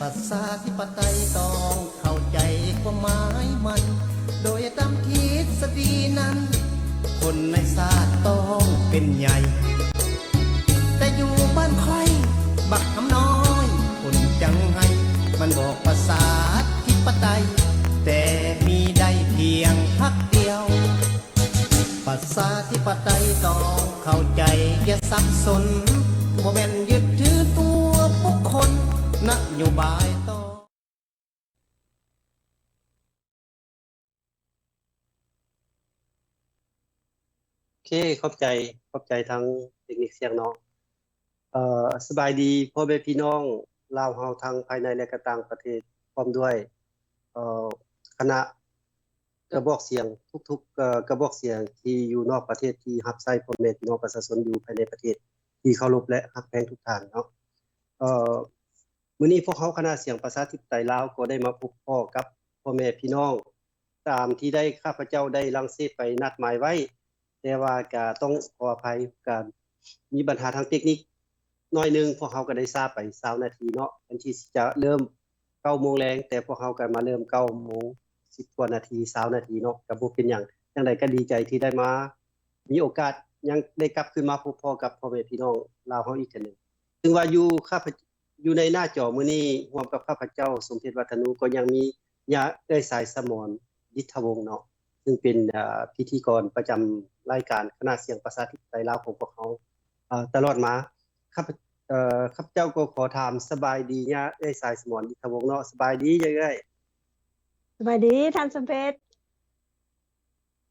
ປະຊາທິປະໄຕຕ້ອງເຂົ້າໃຈຄວາມໝາຍມັນ ໂດຍຕາມທິດສະດີນັ້ນ ຄົນໃນຊາດຕ້ອງເປັນໃຫຍ່ ແຕ່ຢູ່ບ້ານຂ້ອຍບັກຄຳນ້ອຍຄົນຈັງໄຫ້ ມັນບອກປະຊາທິປະໄຕ ແຕ່ມີໄດ້ພຽງພັກດຽວ. ປະຊາທິປະໄຕຕ້ອງເຂົ້າໃຈ ຢ່າສັບສົນ ບໍ່ແມ່ນຍຶດຖືຕົວບຸກຄົນ ນະໂຍບາຍຕ້ອງ ໂອເຄ ຂອບໃຈ ຂອບໃຈທາງເຕັກນິກສຽງເນາະ. ເອີ ສະບາຍດີພໍ່ແມ່ພີ່ນ້ອງລາວເຮົາທັງພາຍໃນ ແລະ ກະຕ່າງປະເທດ ພ້ອມດ້ວຍ ເອີ ຄະນະ ກະບອກສຽງທຸກໆ ເອີ ກະບອກສຽງທີ່ຢູ່ນອກປະເທດ ທີ່ຮັບໃຊ້ພໍ່ແມ່ພີ່ນ້ອງປະຊາຊົນຢູ່ພາຍໃນປະເທດ ທີ່ເຄົາລົບ ແລະ ຮັກແພງທຸກທ່ານເນາະ. ເອີ ມື້ນີ້ພວກເຮົາຄະນະສຽງປະຊາທິປະໄຕລາວ ກໍໄດ້ມາພົບພໍ້ກັບພໍ່ແມ່ພີ່ນ້ອງ ຕາມທີ່ໄດ້ ຂ້າພະເຈົ້າໄດ້ລັງເສດໄປນັດໝາຍໄວ້, ແຕ່ວ່າກະຕ້ອງຂໍອະໄພ ກະມີບັນຫາທາງເຕັກນິກໜ້ອຍໜຶ່ງ, ພວກເຮົາກະໄດ້ຊ້າໄປຊາວນາທີເນາະ, ແທນທີ່ຊິຈະເລີ່ມເກົ້າໂມງແລງ ແຕ່ພວກເຮົາກະມາເລີ່ມເກົ້າໂມງສິບກວ່ານາທີ ຊາວນາທີເນາະ, ກະບໍ່ເປັນຫຍັງ. ຈັ່ງໃດກະດີໃຈທີ່ໄດ້ມາ ມີໂອກາດຍັງໄດ້ກັບຄືນມາພົບພໍ້ກັບພໍ່ແມ່ພີ່ນ້ອງລາວເຮົາອີກເທື່ອໜຶ່ງ. ເຊິ່ງວ່າຢູ່ ຂ້າພະ ຢູ່ໃນໜ້າຈໍມື້ນີ້ ຮ່ວມກັບຂ້າພະເຈົ້າ ສົມເດັດ ວັດທະນູ ກໍຍັງມີຍາເອື້ອຍ ສາຍສະໝອນ ດິດທະວົງ ເນາະ, ເຊິ່ງເປັນ ເອີ ພິທີກອນປະຈຳລາຍການຄະນະສຽງປະຊາທິປະໄຕລາວຂອງພວກເຮົາ ເອີ ຕະຫຼອດມາ. ຂ້າພະ ເອີ ຂ້າພະເຈົ້າກໍຂໍຖາມສະບາຍດີຍາເອື້ອຍ ສາຍສະໝອນ ດິດທະວົງ ເນາະ. ສະບາຍດີຍາເອື້ອຍ. ສະບາຍດີທ່ານສົມເດັດ.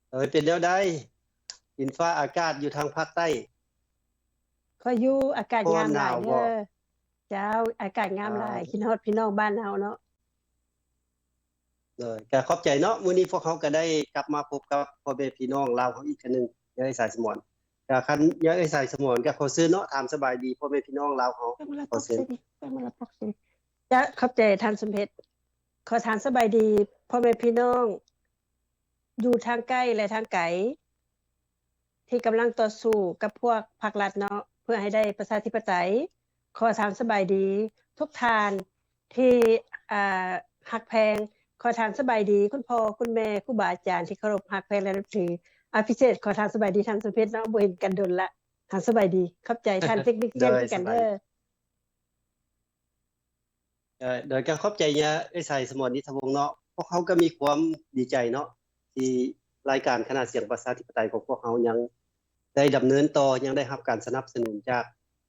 ເອີ ເປັນແນວໃດ ດິນຟ້າອາກາດຢູ່ທາງພາກໃຕ້? ຂ້ອຍຢູ່ ອາກາດງາມຫຼາຍເດີ. ເຈົ້າ ອາກາດງາມຫຼາຍ. ອ່າ ຄິດຮອດພີ່ນ້ອງບ້ານເຮົາເນາະ. ໂດຍ ກະຂອບໃຈເນາະ, ມື້ນີ້ພວກເຮົາກະໄດ້ກັບມາພົບກັບພໍ່ແມ່ພີ່ນ້ອງລາວເຮົາອີກເທື່ອໜຶ່ງ ຍາເອື້ອຍ ສາຍສະໝອນ. ກະຄັນຍາເອື້ອຍ ສາຍສະໝອນ ກະຂໍເຊີນເນາະ, ຖາມສະບາຍດີພໍ່ແມ່ພີ່ນ້ອງລາວເຮົາ. ຂໍເຊີນ. ເຈົ້າ ຂອບໃຈທ່ານສົມເດັດ. ຂໍຖາມສະບາຍດີພໍ່ແມ່ພີ່ນ້ອງ ຢູ່ທາງໃກ້ ແລະ ທາງໄກ ທີ່ກຳລັງຕໍ່ສູ້ກັບພວກພັກລັດເນາະ ເພື່ອໃຫ້ໄດ້ປະຊາທິປະໄຕ. ຂໍຖາມສະບາຍດີທຸກທ່ານທີ່ ອ່າ ຮັກແພງ. ຂໍຖາມສະບາຍດີຄຸນພໍ່ຄຸນແມ່ ຄູບາອາຈານທີ່ເຄົາລົບຮັກແພງ ແລະ ນັບຖື. ອາ ພິເສດ ຂໍຖາມສະບາຍດີທ່ານສົມເດັດເນາະ, ບໍ່ເຫັນກັນດົນລະ. ຖາມສະບາຍດີ. ຂອບໃຈທ່ານເຕັກນິກສຽງຄືກັນເດີ. ໂດຍ ກະຂອບໃຈຍາເອື້ອຍ ສາຍສະໝອນ ດິດທະວົງ ເນາະ. ພວກເຮົາກະມີຄວາມດີໃຈເນາະ ທີ່ລາຍການຄະນະສຽງປະຊາທິປະໄຕຂອງພວກເຮົາຍັງໄດ້ດຳເນີນຕໍ່, ຍັງໄດ້ຮັບການສະໜັບສະໜູນຈາກ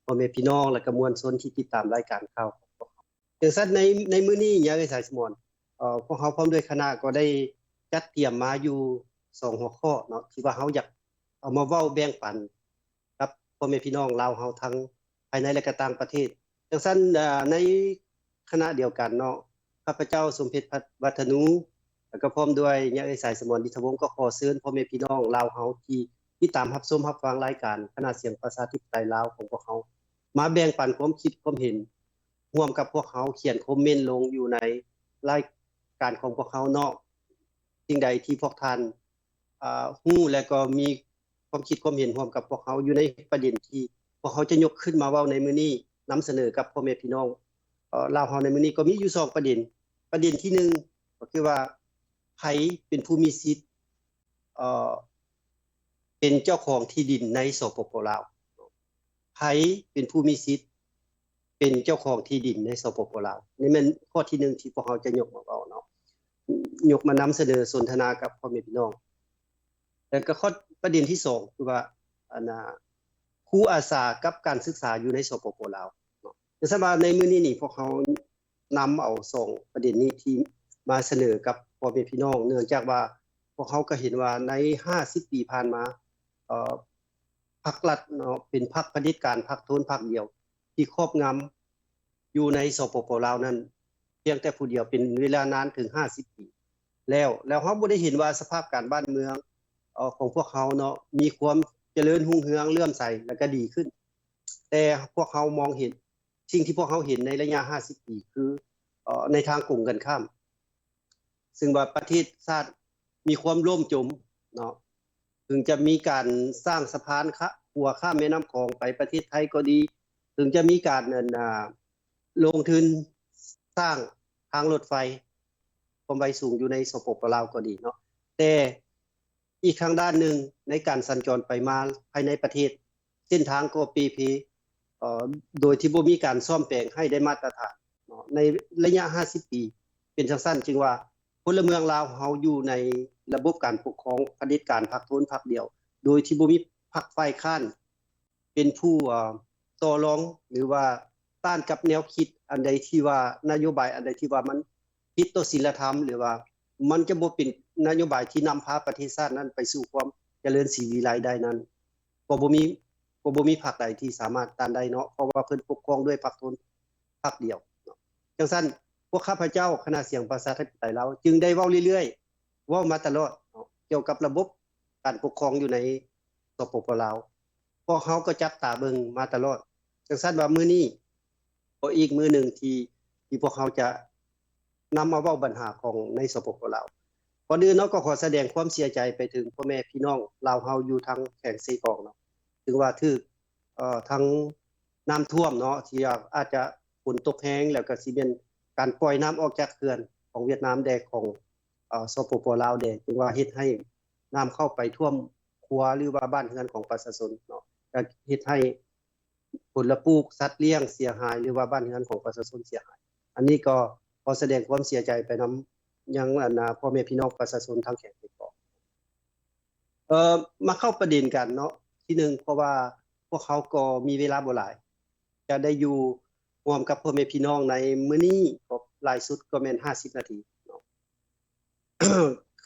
ພໍ່ແມ່ພີ່ນ້ອງ ແລະ ກະມວນຊົນທີ່ຕິດຕາມລາຍການຂ່າວຂອງພວກເຮົາ. ຈັ່ງຊັ້ນໃນ ໃນມື້ນີ້ຍາເອື້ອຍ ສາຍສະໝອນ ເອີ ພວກເຮົາພ້ອມດ້ວຍຄະນະກໍໄດ້ຈັດຕຽມມາຢູ່ສອງຫົວຂໍ້ເນາະ ທີ່ວ່າເຮົາຢາກເອົາມາເວົ້າແບ່ງປັນ ກັບພໍ່ແມ່ພີ່ນ້ອງລາວເຮົາທັງພາຍໃນ ແລະ ກະຕ່າງປະເທດ. ຈັ່ງຊັ້ນ ເອີ ໃນຂະນະດຽວກັນເນາະ ຂ້າພະເຈົ້າ ສົມເດັດ ວັດທະນູ ແລະ ກະພ້ອມດ້ວຍຍາເອື້ອຍ ສາຍສະໝອນ ດິດທະວົງ ກໍຂໍເຊີນພໍ່ແມ່ພີ່ນ້ອງລາວເຮົາທີ່ຕິດຕາມຮັບຊົມຮັບຟັງລາຍການຄະນະສຽງປະຊາທິປະໄຕລາວຂອງພວກເຮົາ ມາແບ່ງປັນຄວາມຄິດຄວາມເຫັນຮ່ວມກັບພວກເຮົາ, ຂຽນຄອມເມັນລົງຢູ່ໃນລາຍການຂອງພວກເຮົາເນາະ. ສິ່ງໃດທີ່ພວກທ່ານ ອ່າ ຮູ້ ແລະ ກໍມີຄວາມຄິດຄວາມເຫັນຮ່ວມກັບພວກເຮົາຢູ່ໃນປະເດັນທີ່ພວກເຮົາຈະຍົກຂຶ້ນມາເວົ້າໃນມື້ນີ້, ນຳສະເໜີກັບພໍ່ແມ່ພີ່ນ້ອງ ເອີ ລາວເຮົາໃນມື້ນີ້ ກໍມີຢູ່ສອງປະເດັນ. ປະເດັນທີໜຶ່ງ ກໍຄືວ່າ ໃຜເປັນຜູ້ມີສິດ ເອີ ເປັນເຈົ້າຂອງທີ່ດິນໃນ ສປປ ລາວ? ໃຜເປັນຜູ້ມີສິດເປັນເຈົ້າຂອງທີ່ດິນໃນ ສປປ ລາວ? ນີ້ແມ່ນຂໍ້ທີໜຶ່ງທີ່ພວກເຮົາຈະຍົກມາເວົ້າເນາະ, ຍົກມານຳສະເໜີສົນທະນາກັບພໍ່ແມ່ພີ່ນ້ອງ. ແລ້ວກໍຂໍ້ ປະເດັນທີສອງ ຄືວ່າ ອັນນ່າ ຄູອາສາກັບການສຶກສາຢູ່ໃນ ສປປ ລາວເນາະ. ແຕ່ສຳລັບໃນມື້ນີ້ນີ້ ພວກເຮົານຳເອົາສອງປະເດັນນີ້ທີ່ມາສະເໜີກັບພໍ່ແມ່ພີ່ນ້ອງ, ເນື່ອງຈາກວ່າພວກເຮົາກໍເຫັນວ່າໃນຫ້າສິບປີຜ່ານມາ ເອີ ພັກລັດເນາະ ເປັນພັກຜະເດັດການ ພັກໂທນພັກດຽວ ທີ່ຄອບງຳຢູ່ໃນ ສປປ ລາວນັ້ນ ພຽງແຕ່ຜູ້ດຽວເປັນເວລານານເຖິງຫ້າສິບປີແລ້ວ, ແລ້ວເຮົາບໍ່ໄດ້ເຫັນວ່າສະພາບການບ້ານເມືອງ ເອີ ຂອງພວກເຮົາເນາະ ມີຄວາມຈະເລີນຮຸ່ງເຮືອງເຫຼື້ອມໃສ ແລ້ວກໍດີຂຶ້ນ. ແຕ່ພວກເຮົາມອງເຫັນ ສິ່ງທີ່ພວກເຮົາເຫັນໃນໄລຍະຫ້າສິບປີ ຄື ເອີ ໃນທາງກົງກັນຂ້າມ, ເຊິ່ງວ່າປະເທດຊາດມີຄວາມຫຼົ່ມຈົມເນາະ, ເຖິງຈະມີການສ້າງສະພານ ຂົວຂ້າມແມ່ນ້ຳຂອງໄປປະເທດໄທກໍດີ, ເຖິງຈະມີການ ອັນ ອ່າ ລົງທຶນ ສ້າງທາງລົດໄຟຄວາມໄວສູງຢູ່ໃນ ສປປ ລາວ ກໍດີເນາະ, ແຕ່ ອີກທາງດ້ານໜຶ່ງ ໃນການສັນຈອນໄປມາພາຍໃນປະເທດ ເສັ້ນທາງກໍເປ່ເພ ເອີ ໂດຍທີ່ບໍ່ມີການສ້ອມແປງໃຫ້ໄດ້ມາດຕະຖານເນາະ ໃນໄລຍະຫ້າສິບປີ ເປັນຈັ່ງຊັ້ນ ຈຶ່ງວ່າພົນລະເມືອງລາວເຮົາຢູ່ໃນລະບົບການປົກຄອງຜະເດັດການພັກໂທນພັກດຽວ ໂດຍທີ່ບໍ່ມີພັກຝ່າຍຄ້ານ ເປັນຜູ້ ເອີ ຕໍ່ລອງ ຫຼືວ່າຕ້ານກັບແນວຄິດອັນໃດທີ່ວ່າ ນະໂຍບາຍອັນໃດທີ່ວ່າມັນຜິດຕໍ່ສິນລະທຳ ຫຼືວ່າມັນຈະບໍ່ເປັນນະໂຍບາຍທີ່ນຳພາປະເທດຊາດນັ້ນໄປສູ່ຄວາມຈະເລີນສີວິໄລໄດ້ນັ້ນ ກໍບໍ່ມີ ກໍບໍ່ມີພັກໃດທີ່ສາມາດຕ້ານໄດ້ເນາະ ເພາະວ່າເພິ່ນປົກຄອງດ້ວຍພັກໂທນພັກດຽວເນາະ. ຈັ່ງຊັ້ນ ພວກຂ້າພະເຈົ້າຄະນະສຽງປະຊາທິປະໄຕລາວ ຈຶ່ງໄດ້ເວົ້າເລື້ອຍໆ ເວົ້າມາຕະຫຼອດເນາະ ກ່ຽວກັບລະບົບການປົກຄອງຢູ່ໃນ ສປປ ລາວ ພວກເຮົາກໍຈັບຕາເບິ່ງມາຕະຫຼອດ. ຈັ່ງຊັ້ນວ່າມື້ນີ້ກໍອີກມື້ໜຶ່ງທີ່ ທີ່ພວກເຮົາຈະນຳມາເວົ້າບັນຫາຂອງໃນ ສປປ ລາວ. ກ່ອນອື່ນເນາະ ກໍຂໍສະແດງຄວາມເສຍໃຈໄປເຖິງພໍ່ແມ່ພີ່ນ້ອງລາວເຮົາຢູ່ທາງແຂວງເຊກອງເນາະ ຖືວ່າຖືກ ເອີ ທັງນ້ຳຖ້ວມເນາະ ທີ່ອາດຈະຝົນຕົກແຮງ ແລ້ວກໍຊິແມ່ນການປ່ອຍນ້ຳອອກຈາກເຂື່ອນຂອງຫວຽດນາມແດ່ ຂອງ ເອີ ສປປ ລາວແດ່ ຈຶ່ງວ່າເຮັດໃຫ້ນ້ຳເຂົ້າໄປຖ້ວມຄົວ ຫຼືວ່າບ້ານເຮືອນຂອງປະຊາຊົນເນາະ ແລະ ເຮັດໃຫ້ຜົນລະປູກ ສັດລ້ຽງເສຍຫາຍ ຫຼືວ່າບ້ານເຮືອນຂອງປະຊາຊົນເສຍຫາຍ. ອັນນີ້ກໍຂໍສະແດງຄວາມເສຍໃຈໄປນຳຍັງ ອັນ ອາ ພໍ່ແມ່ພີ່ນ້ອງປະຊາຊົນທາງແຂວງເຊກອງ. ເອີ ມາເຂົ້າປະເດັນກັນເນາະ ທີໜຶ່ງ ເພາະວ່າພວກເຮົາກໍມີເວລາບໍ່ຫຼາຍ ຈະໄດ້ຢູ່ຮ່ວມກັບພໍ່ແມ່ພີ່ນ້ອງໃນມື້ນີ້ ກໍຫຼາຍສຸດກໍແມ່ນຫ້າສິບນາທີເນາະ.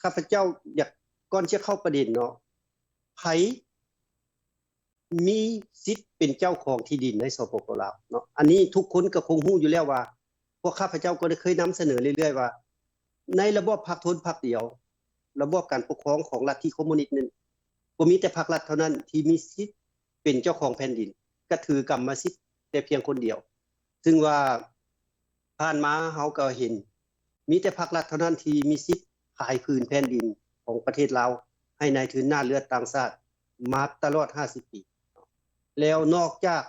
ຂ້າພະເຈົ້າຢາກ ກ່ອນຈະເຂົ້າປະເດັນເນາະ ໃຜ ມີສິດເປັນເຈົ້າຂອງທີ່ດິນໃນ ສປປ ລາວ ເນາະ. ອັນນີ້ທຸກຄົນກໍຄົງຮູ້ຢູ່ແລ້ວວ່າ ພວກຂ້າພະເຈົ້າກໍໄດ້ເຄີຍນຳສະເໜີເລື້ອຍໆວ່າ ໃນລະບອບພັກໂທນພັກດຽວ ລະບອບການປົກຄອງຂອງລັດທິຄອມມູນິດນັ້ນ ກໍມີແຕ່ພັກລັດເທົ່ານັ້ນທີ່ມີສິດເປັນເຈົ້າຂອງແຜ່ນດິນ ກະຖືກຳມະສິດແຕ່ພຽງຄົນດຽວ ຊຶ່ງວ່າ ຜ່ານມາເຮົາກໍເຫັນ ມີແຕ່ພັກລັດເທົ່ານັ້ນທີ່ມີສິດຂາຍຜືນແຜ່ນດິນຂອງປະເທດລາວ ໃຫ້ນາຍທຶນໜ້າເລືອດຕ່າງຊາດມາຕະຫຼອດຫ້າສິບປີ. ແລ້ວນອກຈາກ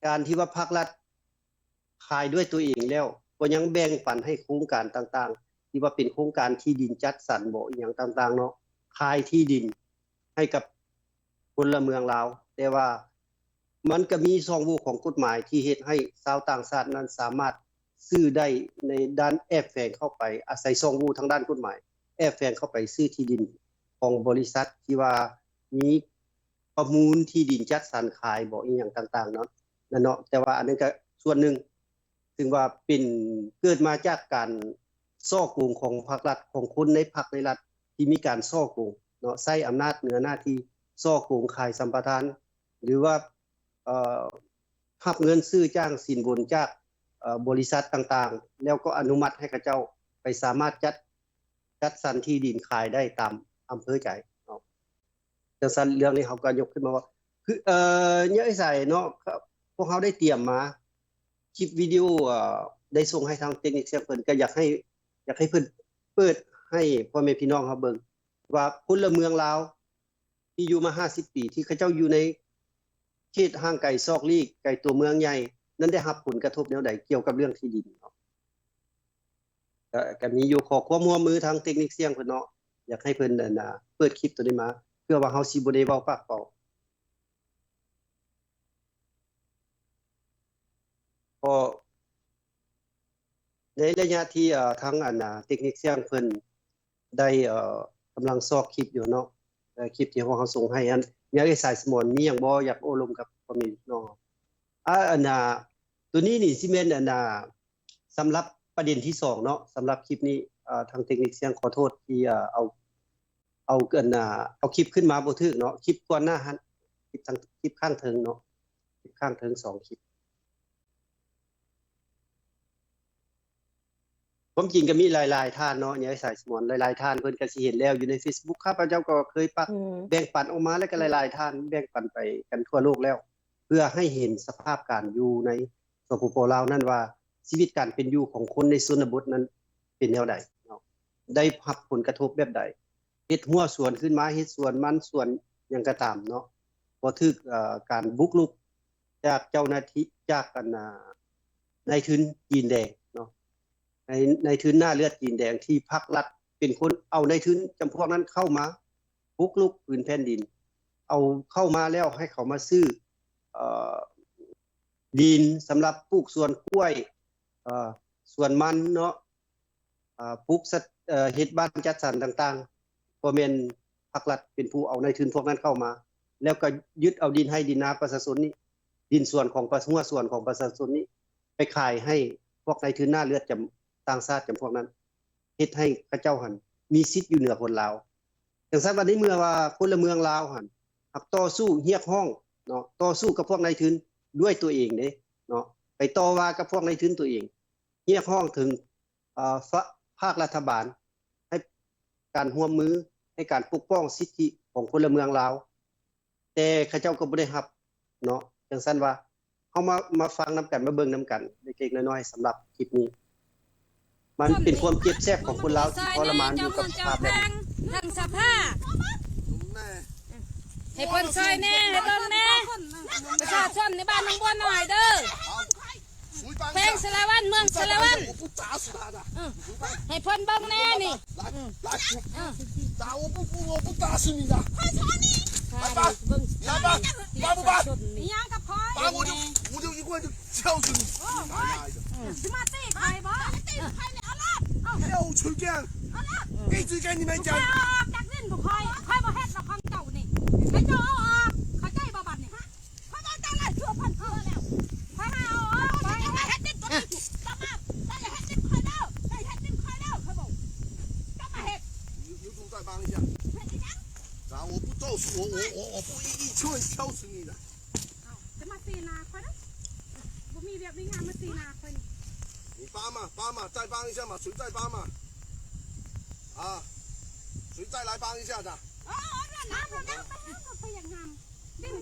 ການທີ່ວ່າພັກລັດຂາຍດ້ວຍຕົວເອງແລ້ວ ກໍຍັງແບ່ງປັນໃຫ້ໂຄງການຕ່າງໆ ທີ່ວ່າເປັນໂຄງການທີ່ດິນຈັດສັນບໍ ອີ່ຫຍັງຕ່າງໆເນາະ ຂາຍທີ່ດິນໃຫ້ກັບ ພົນລະເມືອງລາວ, ແຕ່ວ່າມັນກະມີຊ່ອງໂຫວ່ຂອງກົດໝາຍທີ່ເຮັດໃຫ້ຊາວຕ່າງຊາດນັ້ນສາມາດຊື້ໄດ້ໃນດ້ານແອບແຝງເຂົ້າໄປ, ອາໄສຊ່ອງໂຫວ່ທາງດ້ານກົດໝາຍ ແອບແຝງເຂົ້າໄປຊື້ທີ່ດິນຂອງບໍລິສັດທີ່ວ່າມີປະມູນທີ່ດິນຈັດສັນຂາຍບໍ ອີ່ຫຍັງຕ່າງໆເນາະ ນັ້ນເນາະ. ແຕ່ວ່າອັນນັ້ນກະສ່ວນໜຶ່ງ ຊຶ່ງວ່າເປັນ ເກີດມາຈາກການສໍ້ໂກງຂອງພັກລັດ ຂອງຄົນໃນພັກໃນລັດ ທີ່ມີການສໍ້ໂກງເນາະ ໃຊ້ອຳນາດເໜືອໜ້າທີ່ ສໍ້ໂກງ ຂາຍສຳປະທານ ຫຼືວ່າ ເອີ ຮັບເງິນຊື້ຈ້າງສິນບົນຈາກ ເອີ ບໍລິສັດຕ່າງໆ ແລ້ວກໍອະນຸມັດໃຫ້ເຂົາເຈົ້າໄປສາມາດຈັດ ຈັດສັນທີ່ດິນຂາຍໄດ້ຕາມອຳເພີໃຈເນາະ. ຈັ່ງຊັ້ນເລື່ອງນີ້ເຮົາກໍຍົກຂຶ້ນມາເວົ້າ ຄື ເອີ ຍາເອື້ອຍສາຍເນາະ ພວກເຮົາໄດ້ຕຽມມາຄລິບວິດີໂອ ເອີ ໄດ້ສົ່ງໃຫ້ທາງເຕັກນິກສຽງເພິ່ນ ກໍຢາກໃຫ້ ຢາກໃຫ້ເພິ່ນເປີດໃຫ້ພໍ່ແມ່ພີ່ນ້ອງເຮົາເບິ່ງວ່າ ພົນລະເມືອງລາວທີ່ຢູ່ມາຫ້າສິບປີ ທີ່ເຂົາເຈົ້າຢູ່ໃນເຂດຫ່າງໄກຊອກຫຼີກ ໄກຕົວເມືອງໃຫຍ່ນັ້ນ ໄດ້ຮັບຜົນກະທົບແນວໃດກ່ຽວກັບເລື່ອງທີ່ດິນເນາະ. ກະ ກະມີຢູ່ ຂໍຄວາມຮ່ວມມືທາງເຕັກນິກສຽງເພິ່ນເນາະ ຢາກໃຫ້ເພິ່ນ ອັນ ອາ ເປີດຄລິບໂຕນີ້ມາ ເພື່ອວ່າເຮົາຊິບໍ່ໄດ້ເວົ້າປາກເປົ່າ. ກໍໃນໄລຍະທີ່ ເອີ ທາງ ອັນ ອາ ເຕັກນິກສຽງເພິ່ນ ໄດ້ ເອີ ກຳລັງຊອກຄລິບຢູ່ເນາະ ເອີ ຄລິບທີ່ພວກເຮົາສົ່ງໃຫ້ ອັນ ຍາເອື້ອຍສາຍສະໝອນ ມີຫຍັງບໍ່ ຢາກໂອ້ລົມກັບພໍ່ແມ່ພີ່ນ້ອງ? ອາ ອັນ ອາ ໂຕນີ້ນີ້ຊິແມ່ນ ອັນ ອາ ສຳລັບປະເດັນທີສອງເນາະ ສຳລັບຄລິບນີ້ ເອີ ທາງເຕັກນິກສຽງຂໍໂທດທີ່ ເອີ ເອົາ ເອົາ ອັນ ອາ ເອົາຄລິບຂຶ້ນມາບໍ່ຖືກເນາະ ຄລິບກ່ອນໜ້າຫັ້ນ ຄລິບທາງ ຄລິບຂ້າງເທິງເນາະ ຄລິບຂ້າງເທິງສອງຄລິບ. ຄວາມຈິງກໍມີຫຼາຍໆທ່ານເນາະ ຍາຍສາຍສະໝອນ ຫຼາຍໆທ່ານເພິ່ນກໍຊິເຫັນແລ້ວຢູ່ໃນເຟສບຸກ ຂ້າພະເຈົ້າກໍເຄີຍປັກ ອືມ ແບ່ງປັນອອກມາ ແລ້ວກໍຫຼາຍໆທ່ານແບ່ງປັນໄປກັນທົ່ວໂລກແລ້ວ ເພື່ອໃຫ້ເຫັນສະພາບການຢູ່ໃນ ສປປ ລາວ ນັ້ນວ່າ ຊີວິດການເປັນຢູ່ຂອງຄົນໃນຊົນນະບົດນັ້ນເປັນແນວໃດເນາະ ໄດ້ຮັບຜົນກະທົບແບບໃດ ເຮັດຮົ້ວສວນຂຶ້ນມາ ເຮັດສວນມັນສວນຫຍັງກໍຕາມເນາະ ກໍຖືກ ເອີ ການບຸກລຸກ ຈາກເຈົ້າໜ້າທີ່ ຈາກ ອັນ ນາ ນາຍທຶນຈີນແດງເນາະ ນາຍ ນາຍທຶນໜ້າເລືອດຈີນແດງ ທີ່ພັກລັດເປັນຄົນເອົານາຍທຶນຈຳພວກນັ້ນເຂົ້າມາບຸກລຸກພື້ນແຜ່ນດິນ, ເອົາເຂົ້າມາແລ້ວໃຫ້ເຂົາມາຊື້ ເອ່ອ ດິນສຳລັບປູກສວນກ້ວຍ, ເອ່ອ ສວນມັນເນາະ, ອາ ປູກສັດ ເອ່ອ ເຮັດບ້ານຈັດສັນຕ່າງໆ ກໍແມ່ນພັກລັດເປັນຜູ້ເອົານາຍທຶນພວກນັ້ນເຂົ້າມາ, ແລ້ວກໍຍຶດເອົາດິນໄຮ່ດິນນາປະຊາຊົນນີ້, ດິນສວນຂອງປະ ຮົ້ວສວນຂອງປະຊາຊົນນີ້ ໄປຂາຍໃຫ້ພວກນາຍທຶນໜ້າເລືອດຈຳ ຕ່າງຊາດຈຳພວກນັ້ນ, ເຮັດໃຫ້ເຂົາເຈົ້າຫັ້ນມີສິດຢູ່ເໜືອຄົນລາວ. ຈັ່ງຊັ້ນວ່າ ໃນເມື່ອວ່າພົນລະເມືອງລາວຫັ້ນ ຫາກຕໍ່ສູ້ຮຽກຮ້ອງເນາະ, ຕໍ່ສູ້ກັບພວກນາຍທຶນດ້ວຍຕົວເອງເດ້ເນາະ, ໄປຕໍ່ວ່າກັບພວກນາຍທຶນຕົວເອງ, ຮຽກຮ້ອງເຖິງ ເອ່ອ ພາກລັດຖະບານໃຫ້ການຮ່ວມມືໃນການປົກປ້ອງສິດທິຂອງພົນລະເມືອງລາວ, ແຕ່ເຂົາເຈົ້າກໍບໍ່ໄດ້ຮັບເນາະ. ຈັ່ງຊັ້ນວ່າ ເຮົາມາ ມາຟັງນຳກັນ, ມາເບິ່ງນຳກັນເລັກໆນ້ອຍໆ ສຳລັບຄລິບນີ້. ມັນເປັນຄວາມເຈັບແສບຂອງຄົນລາວທີ່ທໍລະມານຢູ່ກັບສະພາບແບບນີ້. ທາງສະພາ ໃຫ້ເພິ່ນຊ່ອຍແດ່, ໃຫ້ເບິ່ງແດ່, ປະຊາຊົນໃນບ້ານໜອງບົວນ້ອຍເດີ, ແຂວງສາລະວັນ, ເມືອງສາລະວັນ, ເອີ ໃຫ້ເພິ່ນເບິ່ງແດ່ນີ້. ຂ້ອຍອອກຈາກເຮືອນຂອງຂ້ອຍ, ຂ້ອຍບໍ່ເຮັດດອກຂອງເຈົ້ານີ້, ໃຫ້ເຈົ້າເອົາອອກ, ເຂົ້າໃຈບໍ່ບັດນີ້? ຂ້ອຍບອກເຈົ້າແລ້ວ ເທື່ອພັນເທື່ອແລ້ວ, ຂ້ອຍຫາເອົາອອກ, ຂ້ອຍເຮັດດິນຕົວນີ້, ເຈົ້າມາ, ເຈົ້າຢ່າເຮັດດິນຂ້ອຍເດີ, ເຈົ້າເຮັດດິນຂ້ອຍເດີ, ຂ້ອຍບອກ, ເຈົ້າມາເຮັດ. 你帮忙，帮忙，再帮一下嘛，谁再帮嘛？啊，谁再来帮一下的？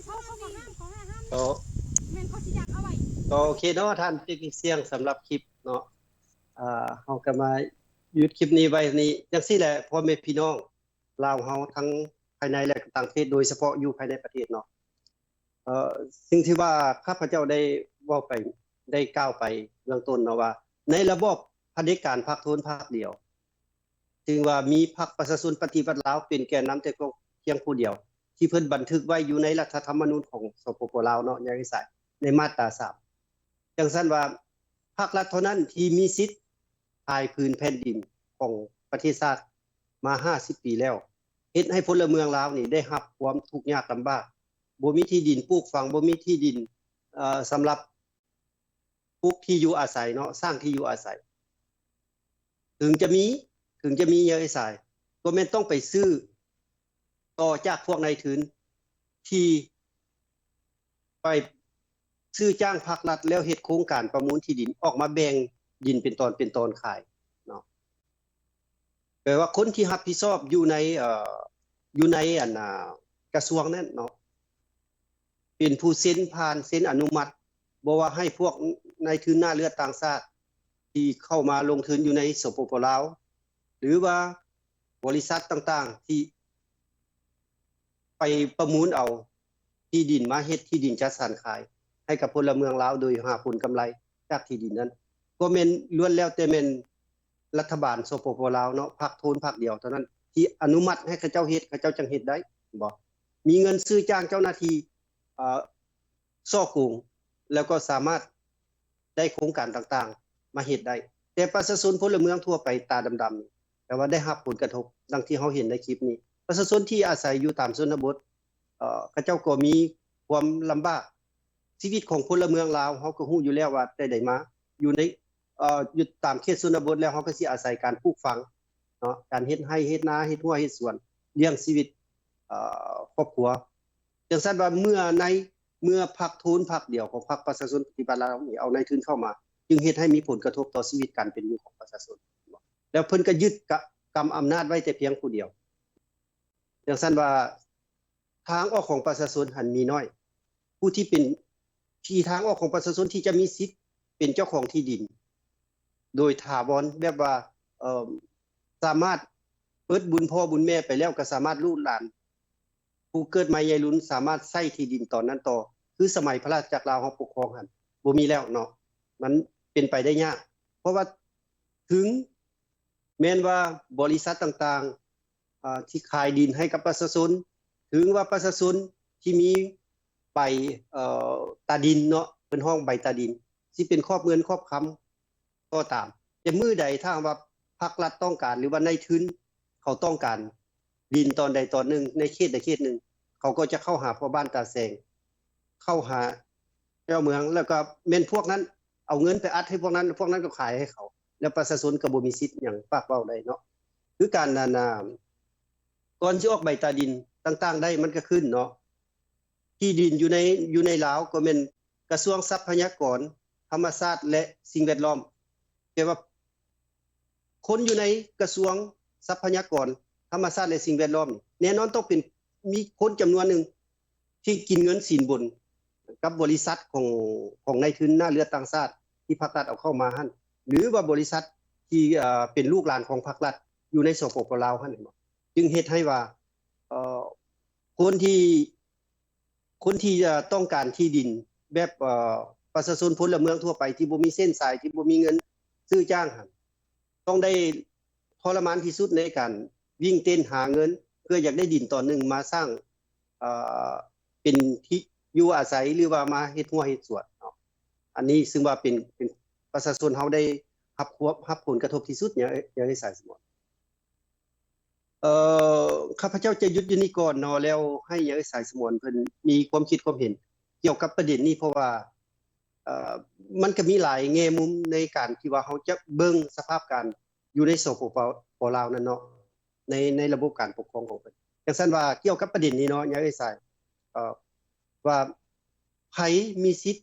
ກໍໂອເຄເນາະ ທ່ານເຕັກນິກສຽງ ສຳລັບຄລິບເນາະ, ເຮົາກໍມາຢຸດຄລິບນີ້ໄວ້ນີ້. ຈັ່ງຊີ້ແຫຼະ ພໍ່ແມ່ພີ່ນ້ອງລາວເຮົາ ທັງພາຍໃນ ແລະ ຕ່າງປະເທດ, ໂດຍສະເພາະຢູ່ພາຍໃນປະເທດເນາະ. ເອ່ອ ສິ່ງທີ່ວ່າຂ້າພະເຈົ້າໄດ້ເວົ້າໄປ, ໄດ້ກ່າວໄປເບື້ອງຕົ້ນເນາະວ່າ ໃນລະບອບຜະເດັດການພັກໂທນພັກດຽວ ເຖິງວ່າມີພັກປະຊາຊົນປະຕິວັດລາວເປັນແກນນຳແຕ່ພຽງຜູ້ດຽວ ທີ່ເພິ່ນບັນທຶກໄວ້ຢູ່ໃນລັດຖະທຳມະນູນຂອງ ສປປ ລາວເນາະ ຍາຍສາຍ ໃນມາດຕາສາມ. ຈັ່ງຊັ້ນວ່າ ພັກລັດເທົ່ານັ້ນທີ່ມີສິດຂາຍຜືນແຜ່ນດິນຂອງປະເທດຊາດມາຫ້າສິບປີແລ້ວ, ເຮັດໃຫ້ພົນລະເມືອງລາວນີ້ໄດ້ຮັບຄວາມທຸກຍາກລຳບາກ, ບໍ່ມີທີ່ດິນປູກຝັງ, ບໍ່ມີທີ່ດິນ ເອ່ອ ສຳລັບ ປຸກທີ່ຢູ່ອາໄສເນາະ, ສ້າງທີ່ຢູ່ອາໄສ. ເຖິງຈະມີ, ເຖິງຈະມີເຫຍື່ອສາຍ, ກໍແມ່ນຕ້ອງໄປຊື້ຕໍ່ຈາກພວກນາຍທຶນທີ່ໄປຊື້ຈ້າງພາກລັດ ແລ້ວເຮັດໂຄງການປະມູນທີ່ດິນ ອອກມາແບ່ງດິນເປັນຕອນເປັນຕອນຂາຍເນາະ. ແປວ່າຄົນທີ່ຮັບຜິດຊອບຢູ່ໃນ, ເອ່ອ, ຢູ່ໃນອັນນ່າ ກະຊວງນັ້ນເນາະ ເປັນຜູ້ເຊັນຜ່ານ ເຊັນອະນຸມັດ ບໍ່ວ່າໃຫ້ພວກນາຍທຶນໜ້າເລືອດຕ່າງຊາດທີ່ເຂົ້າມາລົງທຶນຢູ່ໃນ ສປປ ລາວ ຫຼືວ່າບໍລິສັດຕ່າງໆ ທີ່ໄປປະມູນເອົາທີ່ດິນມາເຮັດທີ່ດິນຈັດສັນຂາຍໃຫ້ກັບພົນລະເມືອງລາວ ໂດຍຫາຜົນກຳໄລຈາກທີ່ດິນນັ້ນ ກໍແມ່ນລ້ວນແລ້ວແຕ່ແມ່ນ ລັດຖະບານ ສປປ ລາວເນາະ ພັກໂທນພັກດຽວເທົ່ານັ້ນ ທີ່ອະນຸມັດໃຫ້ເຂົາເຈົ້າເຮັດ, ເຂົາເຈົ້າຈັ່ງເຮັດໄດ້ ເຫັນບໍ່? ມີເງິນຊື້ຈ້າງເຈົ້າໜ້າທີ່ ເອ່ອ ສໍ້ໂກງ ແລ້ວກໍສາມາດໄດ້ໂຄງການຕ່າງໆມາເຮັດໄດ້, ແຕ່ປະຊາຊົນພົນລະເມືອງທົ່ວໄປຕາດຳໆ ແຕ່ວ່າໄດ້ຮັບຜົນກະທົບ ດັ່ງທີ່ເຮົາເຫັນໃນຄລິບນີ້. ປະຊາຊົນທີ່ອາໄສຢູ່ຕາມຊົນນະບົດ ເອ່ອ ເຂົາເຈົ້າກໍມີຄວາມລຳບາກ. ຊີວິດຂອງພົນລະເມືອງລາວ ເຮົາກໍຮູ້ຢູ່ແລ້ວວ່າແຕ່ໃດມາ ຢູ່ໃນ ເອ່ອ ຢູ່ຕາມເຂດຊົນນະບົດແລ້ວ ເຮົາກໍຊິອາໄສການປູກຝັງເນາະ, ການເຮັດໄຮ່ເຮັດນາ ເຮັດຮົ້ວເຮັດສວນ ລ້ຽງຊີວິດ ເອ່ອ ຄອບຄົວ. ຈັ່ງຊັ້ນວ່າເມື່ອໃນ ເມື່ອພັກໂທນພັກດຽວຂອງພັກປະຊາຊົນປະຕິວັດລາວນີ້ ເອົານາຍທຶນເຂົ້າມາ ຈຶ່ງເຮັດໃຫ້ມີຜົນກະທົບຕໍ່ຊີວິດການເປັນຢູ່ຂອງປະຊາຊົນ ແລ້ວເພິ່ນກໍຍຶດກະ ກຳອຳນາດໄວ້ແຕ່ພຽງຜູ້ດຽວ. ຈັ່ງຊັ້ນວ່າ ທາງອອກຂອງປະຊາຊົນຫັ້ນມີໜ້ອຍ, ຜູ້ທີ່ເປັນ ທີ່ທາງອອກຂອງປະຊາຊົນທີ່ຈະມີສິດເປັນເຈົ້າຂອງທີ່ດິນໂດຍຖາວອນ ແບບວ່າ ເອີ ສາມາດເປີດບຸນພໍ່ບຸນແມ່ໄປແລ້ວ ກໍສາມາດລູກຫຼານຜູ້ເກີດໃໝ່ໃຫຍ່ລຸນສາມາດໃຊ້ທີ່ດິນຕອນນັ້ນຕໍ່ ຄືສະໄໝພະລາຊະຈັກລາວເຮົາປົກຄອງຫັ້ນ ບໍ່ມີແລ້ວເນາະ, ມັນເປັນໄປໄດ້ຍາກ ເພາະວ່າ ເຖິງແມ່ນວ່າບໍລິສັດຕ່າງໆ ເອີ ທີ່ຂາຍດິນໃຫ້ກັບປະຊາຊົນ, ເຖິງວ່າປະຊາຊົນທີ່ມີໃບ ເອີ ຕາດິນເນາະ, ເພິ່ນຮ້ອງໃບຕາດິນ ຊິເປັນຂອບເງິນຂອບຄຳກໍຕາມ, ແຕ່ມື້ໃດຖ້າຫາກວ່າພັກລັດຕ້ອງການ ຫຼືວ່ານາຍທຶນເຂົາຕ້ອງການດິນຕອນໃດຕອນໜຶ່ງ ໃນເຂດໃດເຂດໜຶ່ງ ເຂົາກໍຈະເຂົ້າຫາພໍ່ບ້ານຕາແສງ, ເຂົ້າຫາເຈົ້າເມືອງ ແລ້ວກໍແມ່ນພວກນັ້ນເອົາເງິນໄປອັດໃຫ້ພວກນັ້ນ, ພວກນັ້ນກໍຂາຍໃຫ້ເຂົາ ແລ້ວປະຊາຊົນກໍບໍ່ມີສິດຫຍັງປາກເວົ້າໄດ້ເນາະ. ຄືການ ອັນນ່າ ກ່ອນຊິອອກໃບຕາດິນຕ່າງໆໄດ້ ມັນກໍຂຶ້ນເນາະ, ທີ່ດິນຢູ່ໃນ ຢູ່ໃນລາວກໍແມ່ນກະຊວງຊັບພະຍາກອນທຳມະຊາດ ແລະ ສິ່ງແວດລ້ອມ, ແປວ່າຄົນຢູ່ໃນກະຊວງຊັບພະຍາກອນທຳມະຊາດ ແລະ ສິ່ງແວດລ້ອມ ແນ່ນອນຕ້ອງເປັນ ມີຄົນຈຳນວນໜຶ່ງ ທີ່ກິນເງິນສິນບົນກັບບໍລິສັດຂອງ ຂອງນາຍທຶນໜ້າເລືອດຕ່າງຊາດ ທີ່ພັກລັດເອົາເຂົ້າມາຫັ້ນ ຫຼືວ່າບໍລິສັດທີ່ ເອີ ເປັນລູກຫຼານຂອງພັກລັດຢູ່ໃນ ສປປ ລາວຫັ້ນ ຈຶ່ງເຮັດໃຫ້ວ່າ ເອີ ຄົນທີ່ ຄົນທີ່ ເອີ ຕ້ອງການທີ່ດິນແບບ ເອີ ປະຊາຊົນພົນລະເມືອງທົ່ວໄປ ທີ່ບໍ່ມີເສັ້ນສາຍ ທີ່ບໍ່ມີເງິນຊື້ຈ້າງຫັ້ນ ຕ້ອງໄດ້ທໍລະມານທີ່ສຸດໃນການວິ່ງເຕັ້ນຫາເງິນ ເພື່ອຢາກໄດ້ດິນຕອນໜຶ່ງມາສ້າງ ເອີ ເປັນທີ່ຢູ່ອາໄສ ຫຼືວ່າມາເຮັດຮົ້ວເຮັດສວນເນາະ. ອັນນີ້ຊຶ່ງວ່າເປັນ ເປັນປະຊາຊົນເຮົາໄດ້ຮັບຄວາມ ຮັບຜົນກະທົບທີ່ສຸດ ຍາ ຍາເອື້ອຍສາຍສະໝວນ. ເອີ ຂ້າພະເຈົ້າຈະຢຸດຢູ່ນີ້ກ່ອນເນາະ ແລ້ວໃຫ້ຍາເອື້ອຍສາຍສະໝວນເພິ່ນມີຄວາມຄິດຄວາມເຫັນກ່ຽວກັບປະເດັນນີ້ ເພາະວ່າ ເອີ ມັນກໍມີຫຼາຍແງ່ມຸມໃນການທີ່ວ່າເຮົາຈະເບິ່ງສະພາບການຢູ່ໃນ ສປປ ປ ລາວນັ້ນເນາະ ໃນ ໃນລະບົບການປົກຄອງຂອງເພິ່ນ. ຈັ່ງຊັ້ນວ່າກ່ຽວກັບປະເດັນນີ້ເນາະ ຍາເອື້ອຍສາຍ ເອີ ວ່າໃຜມີສິດ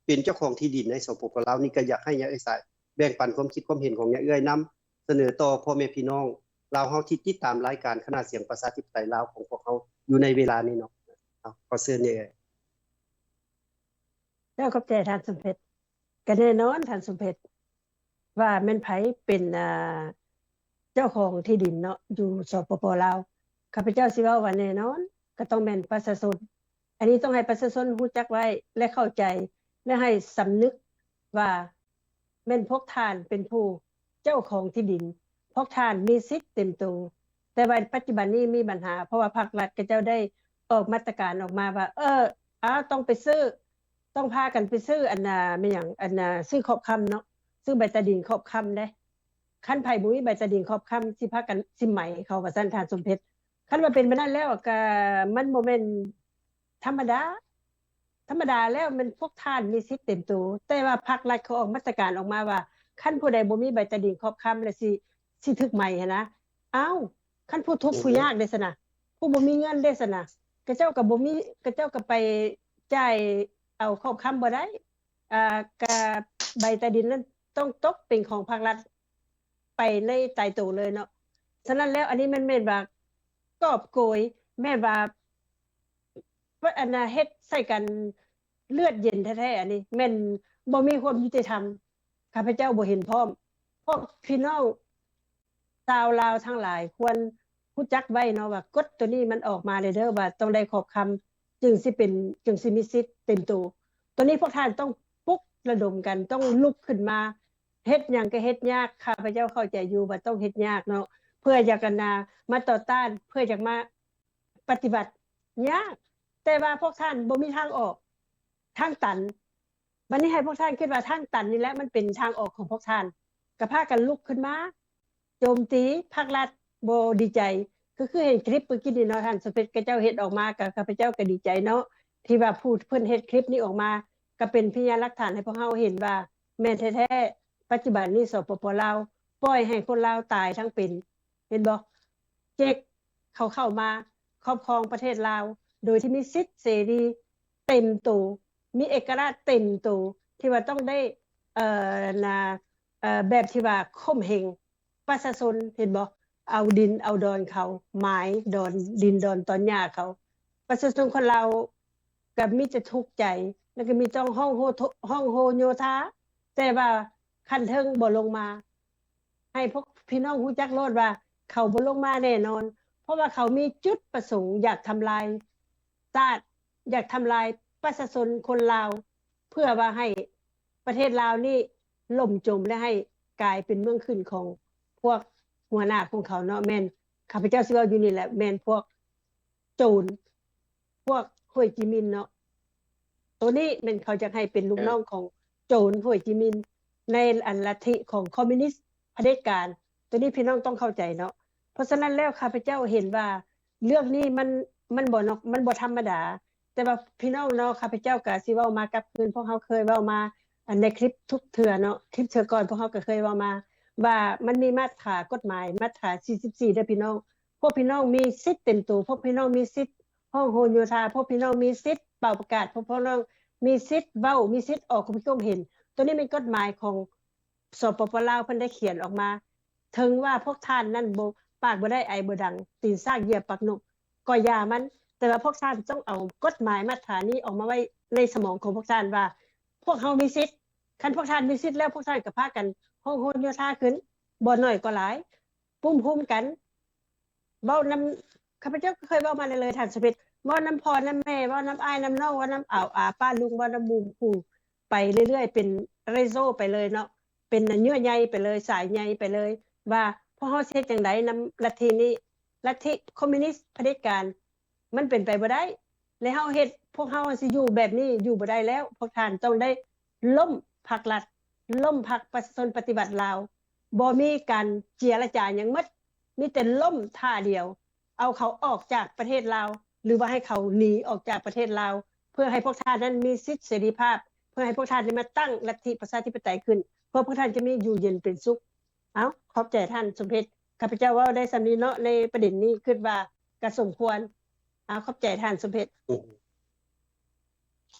ເປັນເຈົ້າຂອງທີ່ດິນໃນ ສປປ ລາວນີ້ ກໍຢາກໃຫ້ຍາເອື້ອຍສາຍແບ່ງປັນຄວາມຄິດຄວາມເຫັນຂອງຍາເອື້ອຍນຳ ສະເໜີຕໍ່ພໍ່ແມ່ພີ່ນ້ອງລາວເຮົາທີ່ຕິດຕາມລາຍການຄະນະສຽງປະຊາທິປະໄຕລາວຂອງພວກເຮົາຢູ່ໃນເວລານີ້ເນາະ. ເອົາ ຂໍເຊີນຍາເອື້ອຍ. ເຈົ້າ ຂອບໃຈທ່ານສົມເພັດ. ກໍແນ່ນອນທ່ານສົມເພັດ ວ່າແມ່ນໃຜເປັນ ອ່າ ເຈົ້າຂອງທີ່ດິນເນາະ ຢູ່ ສປປ ລາວ. ຂ້າພະເຈົ້າຊິເວົ້າວ່າແນ່ນອນ ກໍຕ້ອງແມ່ນປະຊາຊົນ. ອັນນີ້ຕ້ອງໃຫ້ປະຊາຊົນຮູ້ຈັກໄວ້ ແລະ ເຂົ້າໃຈ ແລະ ໃຫ້ສຳນຶກວ່າ ແມ່ນພວກທ່ານເປັນຜູ້ເຈົ້າຂອງທີ່ດິນ, ພວກທ່ານມີສິດເຕັມໂຕ. ແຕ່ວ່າປັດຈຸບັນນີ້ມີບັນຫາ ເພາະວ່າພັກລັດເຂົາເຈົ້າໄດ້ອອກມາດຕະການອອກມາວ່າ ເອີ ອ້າວ ຕ້ອງໄປຊື້ ຕ້ອງພາກັນໄປຊື້ ອັນນ່າ ແມ່ນຫຍັງ ອັນນ່າ ຊື້ຂອບຄຳເນາະ, ຊື້ໃບຕາດິນຂອບຄຳເດ້. ຄັນໃຜບໍ່ມີໃບຕາດິນຂອບຄຳ ຊິພາກັນ ຊິໄໝເຂົາ ວ່າຊັ້ນທ່ານສົມເພັດ. ຄັນວ່າເປັນແບບນັ້ນແລ້ວ ກໍມັນບໍ່ແມ່ນທຳມະດາ. ທຳມະດາແລ້ວແມ່ນພວກທ່ານມີສິດເຕັມໂຕ, ແຕ່ວ່າພັກລັດເຂົາອອກມາດຕະການອອກມາວ່າ ຄັນຜູ້ໃດບໍ່ມີໃບຕາດິນຂອບຄຳ ແລ້ວຊິ ຊິຖືກໄໝຫັ້ນນະ. ອ້າວ ຄັນຜູ້ທຸກຜູ້ຍາກເດຊັ້ນນະ, ຜູ້ບໍ່ມີເງິນເດຊັ້ນນະ, ເຂົາເຈົ້າກໍບໍ່ມີ ເຂົາເຈົ້າກໍໄປຈ່າຍເອົາຂອບຄຳບໍ່ໄດ້. ອ່າ ກະໃບຕາດິນນັ້ນຕ້ອງຕົກເປັນຂອງພັກລັດໄປໃນຕາຍໂຕເລີຍເນາະ. ສະນັ້ນແລ້ວ ອັນນີ້ມັນແມ່ນວ່າກອບໂກຍ ແມ່ນວ່າ ອັນນ່າ ເຮັດໃສ່ກັນເລືອດເຢັນແທ້ໆ. ອັນນີ້ແມ່ນບໍ່ມີຄວາມຍຸຕິທຳ. ຂ້າພະເຈົ້າບໍ່ເຫັນພ້ອມ. ພວກພີ່ນ້ອງຊາວລາວທັງຫຼາຍຄວນຮູ້ຈັກໄວ້ເນາະ ວ່າກົດໂຕນີ້ມັນອອກມາແລ້ວເດີ ວ່າຕ້ອງໄດ້ຂອບຄຳ ຈຶ່ງຊິເປັນ ຈຶ່ງຊິມີສິດເຕັມໂຕ. ໂຕນີ້ພວກທ່ານຕ້ອງປຸກລະດົມກັນ, ຕ້ອງລຸກຂຶ້ນມາ. ເຮັດຫຍັງກໍເຮັດຍາກ, ຂ້າພະເຈົ້າເຂົ້າໃຈຢູ່ວ່າຕ້ອງເຮັດຍາກເນາະ, ເພື່ອຢາກ ອັນນ່າ ມາຕໍ່ຕ້ານ, ເພື່ອຢາກມາປະຕິວັດ, ຍາກ. ແຕ່ວ່າພວກທ່ານບໍ່ມີທາງອອກ, ທາງຕັນ. ບັດນີ້ໃຫ້ພວກທ່ານຄິດວ່າທາງຕັນນີ້ແຫຼະ ມັນເປັນທາງອອກຂອງພວກທ່ານ. ກໍພາກັນລຸກຂຶ້ນມາໂຈມຕີພັກລັດ, ບໍ່ດີໃຈ. ກໍຄືເຫັນຄລິບມື້ກີ້ນີ້ເນາະ ທ່ານສຸເພັດ ເຂົາເຈົ້າເຮັດອອກມາ, ກໍຂ້າພະເຈົ້າກໍດີໃຈເນາະ ທີ່ວ່າຜູ້ເພິ່ນເຮັດຄລິບນີ້ອອກມາ ກໍເປັນພະຍານຫຼັກຖານໃຫ້ພວກເຮົາເຫັນວ່າແມ່ນແທ້ໆ. ປັດຈຸບັນນີ້ ສປປ ລາວ ປ່ອຍໃຫ້ຄົນລາວຕາຍທັງເປັນ. ເຫັນບໍ່? ເຈັກ ເຂົາເຂົ້າມາຄອບຄອງປະເທດລາວ ໂດຍທີ່ມີສິດເສລີເຕັມໂຕ, ມີເອກະລາດເຕັມໂຕ ທີ່ວ່າຕ້ອງໄດ້ ເອີ ນາ ເອີ ແບບທີ່ວ່າຂົ່ມເຫັງປະຊາຊົນ, ເຫັນບໍ່? ເອົາດິນເອົາດອນເຂົາ, ໝາຍດອນ ດິນດອນຕອນຫຍ້າເຂົາ. ປະຊາຊົນຄົນລາວກໍມີແຕ່ທຸກໃຈ ແລ້ວກໍມີແຕ່ຮ້ອງໂຮ ຮ້ອງໂຮໂຍທາ, ແຕ່ວ່າຂັ້ນເທິງບໍ່ລົງມາ. ໃຫ້ພວກພີ່ນ້ອງຮູ້ຈັກໂລດວ່າເຂົາບໍ່ລົງມາແນ່ນອນ, ເພາະວ່າເຂົາມີຈຸດປະສົງຢາກທຳລາຍຊາດ, ຢາກທຳລາຍປະຊາຊົນຄົນລາວ, ເພື່ອວ່າໃຫ້ປະເທດລາວນີ້ລົ້ມຈົມ ແລະ ໃຫ້ ກາຍເປັນເມືອງຂຶ້ນຂອງພວກຫົວໜ້າຂອງເຂົາເນາະ ແມ່ນ ຂ້າພະເຈົ້າຊິເວົ້າຢູ່ນີ້ແຫຼະ ແມ່ນພວກໂຈນ ພວກໂຮຈິມິນເນາະ ໂຕນີ້ແມ່ນເຂົາຢາກໃຫ້ເປັນລູກນ້ອງຂອງໂຈນໂຮຈິມິນ ໃນອັນລັດທິຂອງຄອມມິວນິສ ຜະເດັດການ ໂຕນີ້ພີ່ນ້ອງຕ້ອງເຂົ້າໃຈເນາະ. ເພາະສະນັ້ນແລ້ວ ຂ້າພະເຈົ້າເຫັນວ່າເລື່ອງນີ້ມັນ ມັນບໍ່ເນາະ ມັນບໍ່ທຳມະດາ ແຕ່ວ່າພີ່ນ້ອງເນາະ ຂ້າພະເຈົ້າກະຊິເວົ້າມາກັບຄືນ ພວກເຮົາເຄີຍເວົ້າມາ ອັນໃນຄລິບທຸກເທື່ອເນາະ ຄລິບເທື່ອກ່ອນພວກເຮົາກະເຄີຍເວົ້າມາ ວ່າມັນມີມາດຕາກົດໝາຍ ມາດຕາສີ່ສິບສີ່ເດີພີ່ນ້ອງ ພວກພີ່ນ້ອງມີສິດເຕັມໂຕ ພວກພີ່ນ້ອງມີສິດຮ້ອງໂຮນໂຍທາ ພວກພີ່ນ້ອງມີສິດເປົ່າປະກາດ ພວກພີ່ນ້ອງມີສິດເວົ້າ ມີສິດອອກຄວາມຄິດຄວາມເຫັນ. ໂຕນີ້ແມ່ນກົດໝາຍຂອງ ສປປ ລາວ ເພິ່ນໄດ້ຂຽນອອກມາ ເຖິງວ່າພວກທ່ານນັ້ນບໍ່ ປາກບໍ່ໄດ້ ໄອບໍ່ດັງ ຕີນສາກຢຽບປາກນົກ ກໍຢ່າມັນ ແຕ່ວ່າພວກທ່ານຕ້ອງເອົາກົດໝາຍມາດຕານີ້ອອກມາໄວ້ໃນສະໝອງຂອງພວກທ່ານວ່າ ພວກເຮົາມີສິດ ຄັນພວກທ່ານມີສິດແລ້ວ ພວກທ່ານກໍພາກັນຮ້ອງໂຮນໂຍທາຂຶ້ນ ບໍ່ໜ້ອຍກໍຫຼາຍ ປຸ້ມໂຮມກັນ ເວົ້ານຳ ຂ້າພະເຈົ້າກໍເຄີຍເວົ້າມາເລື້ອຍໆ ທ່ານສົມເພັດ ເວົ້ານຳພໍ່ນຳແມ່ ເວົ້ານຳອ້າຍນຳນ້ອງ ເວົ້ານຳອາວອາປ້າລຸງ ເວົ້ານຳໝູ່ຄູ່ໄປເລື້ອຍໆ ເປັນເຣໂຊໄປເລີຍເນາະ ເປັນເຍື່ອໃຍໄປເລີຍ ສາຍໃຍໄປເລີຍ ວ່າພວກເຮົາຊິເຮັດຈັ່ງໃດນຳລັດທິນີ້ ລັດທິຄອມມິວນິສຜະເດັດການ ມັນເປັນໄປບໍ່ໄດ້ ແລະເຮົາເຮັດ ພວກເຮົາຊິຢູ່ແບບນີ້ຢູ່ບໍ່ໄດ້ແລ້ວ ພວກທ່ານຕ້ອງໄດ້ລົ້ມພັກລັດ ລົ້ມພັກປະຊາຊົນປະຕິວັດລາວ ບໍ່ມີການເຈລະຈາຫຍັງໝົດ ມີແຕ່ລົ້ມທ່າດຽວ ເອົາເຂົາອອກຈາກປະເທດລາວ ຫຼືວ່າໃຫ້ເຂົາໜີອອກຈາກປະເທດລາວ ເພື່ອໃຫ້ພວກທ່ານນັ້ນມີສິດເສລີພາບ ເພື່ອໃຫ້ພວກທ່ານໄດ້ມາຕັ້ງລັດທິປະຊາທິປະໄຕຂຶ້ນ ເພື່ອພວກທ່ານຈະມີຢູ່ເຢັນເປັນສຸກ. ເອົ້າ ຂອບໃຈທ່ານສົມເພັດ ຂ້າພະເຈົ້າເວົ້າໄດ້ສ່ຳນີ້ເນາະ ໃນປະເດັນນີ້ ຄິດວ່າກະສົມຄວນ. ເອົ້າ ຂອບໃຈທ່ານສົມເພັດ.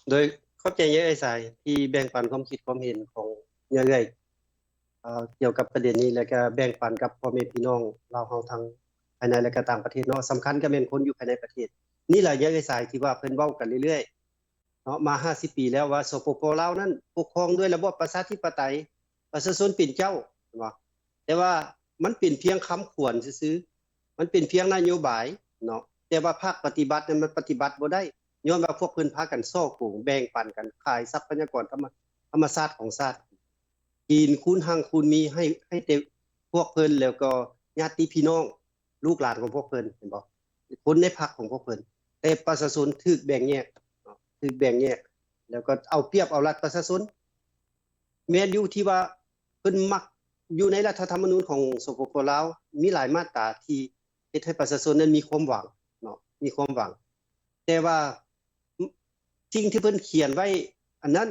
ໂດຍ ຂອບໃຈເອື້ອຍສາຍ ທີ່ແບ່ງປັນຄວາມຄິດຄວາມເຫັນຂອງເອື້ອຍ ເອີ ກ່ຽວກັບປະເດັນນີ້ ແລະກະແບ່ງປັນກັບພໍ່ແມ່ພີ່ນ້ອງລາວເຮົາ ທັງພາຍໃນ ແລະກະຕ່າງປະເທດເນາະ ສຳຄັນກະແມ່ນຄົນຢູ່ພາຍໃນປະເທດນີ້ແຫຼະ ເອື້ອຍສາຍ ທີ່ວ່າເພິ່ນເວົ້າກັນເລື້ອຍໆ ເນາະ ມາຫ້າສິບປີແລ້ວວ່າ ສປປ ລາວນັ້ນປົກຄອງດ້ວຍລະບອບປະຊາທິປະໄຕ ປະຊາຊົນເປັນເຈົ້າ ແມ່ນບໍ່? ແຕ່ວ່າມັນເປັນພຽງຄຳຂວັນຊື່ໆ ມັນເປັນພຽງນະໂຍບາຍເນາະ ແຕ່ວ່າພາກປະຕິບັດນັ້ນມັນປະຕິບັດບໍ່ໄດ້ ຍ້ອນວ່າພວກເພິ່ນພາກັນສໍ້ໂກງ ແບ່ງປັນກັນ ຂາຍຊັບພະຍາກອນທຳມະ ທຳມະຊາດຂອງຊາດ ກິນຄູນຮັ່ງຄູນມີ ໃຫ້ ໃຫ້ແຕ່ພວກເພິ່ນ ແລ້ວກໍຍາດຕິພີ່ນ້ອງ ລູກຫຼານຂອງພວກເພິ່ນ ແມ່ນບໍ່? ຄົນໃນພັກຂອງພວກເພິ່ນ ແຕ່ປະຊາຊົນຖືກແບ່ງແຍກເນາະ ຖືກແບ່ງແຍກ ແລ້ວກໍເອົາປຽບເອົາລັດປະຊາຊົນ. ແມ່ນຢູ່ທີ່ວ່າເພິ່ນມັກ ຢູ່ໃນລັດຖະທຳມະນູນຂອງ ສປປ ລາວ ມີຫຼາຍມາດຕາທີ່ເຮັດໃຫ້ປະຊາຊົນນັ້ນມີຄວາມຫວັງເນາະ ມີຄວາມຫວັງ ແຕ່ວ່າ ສິ່ງທີ່ເພິ່ນຂຽນໄວ້ອັນນັ້ນ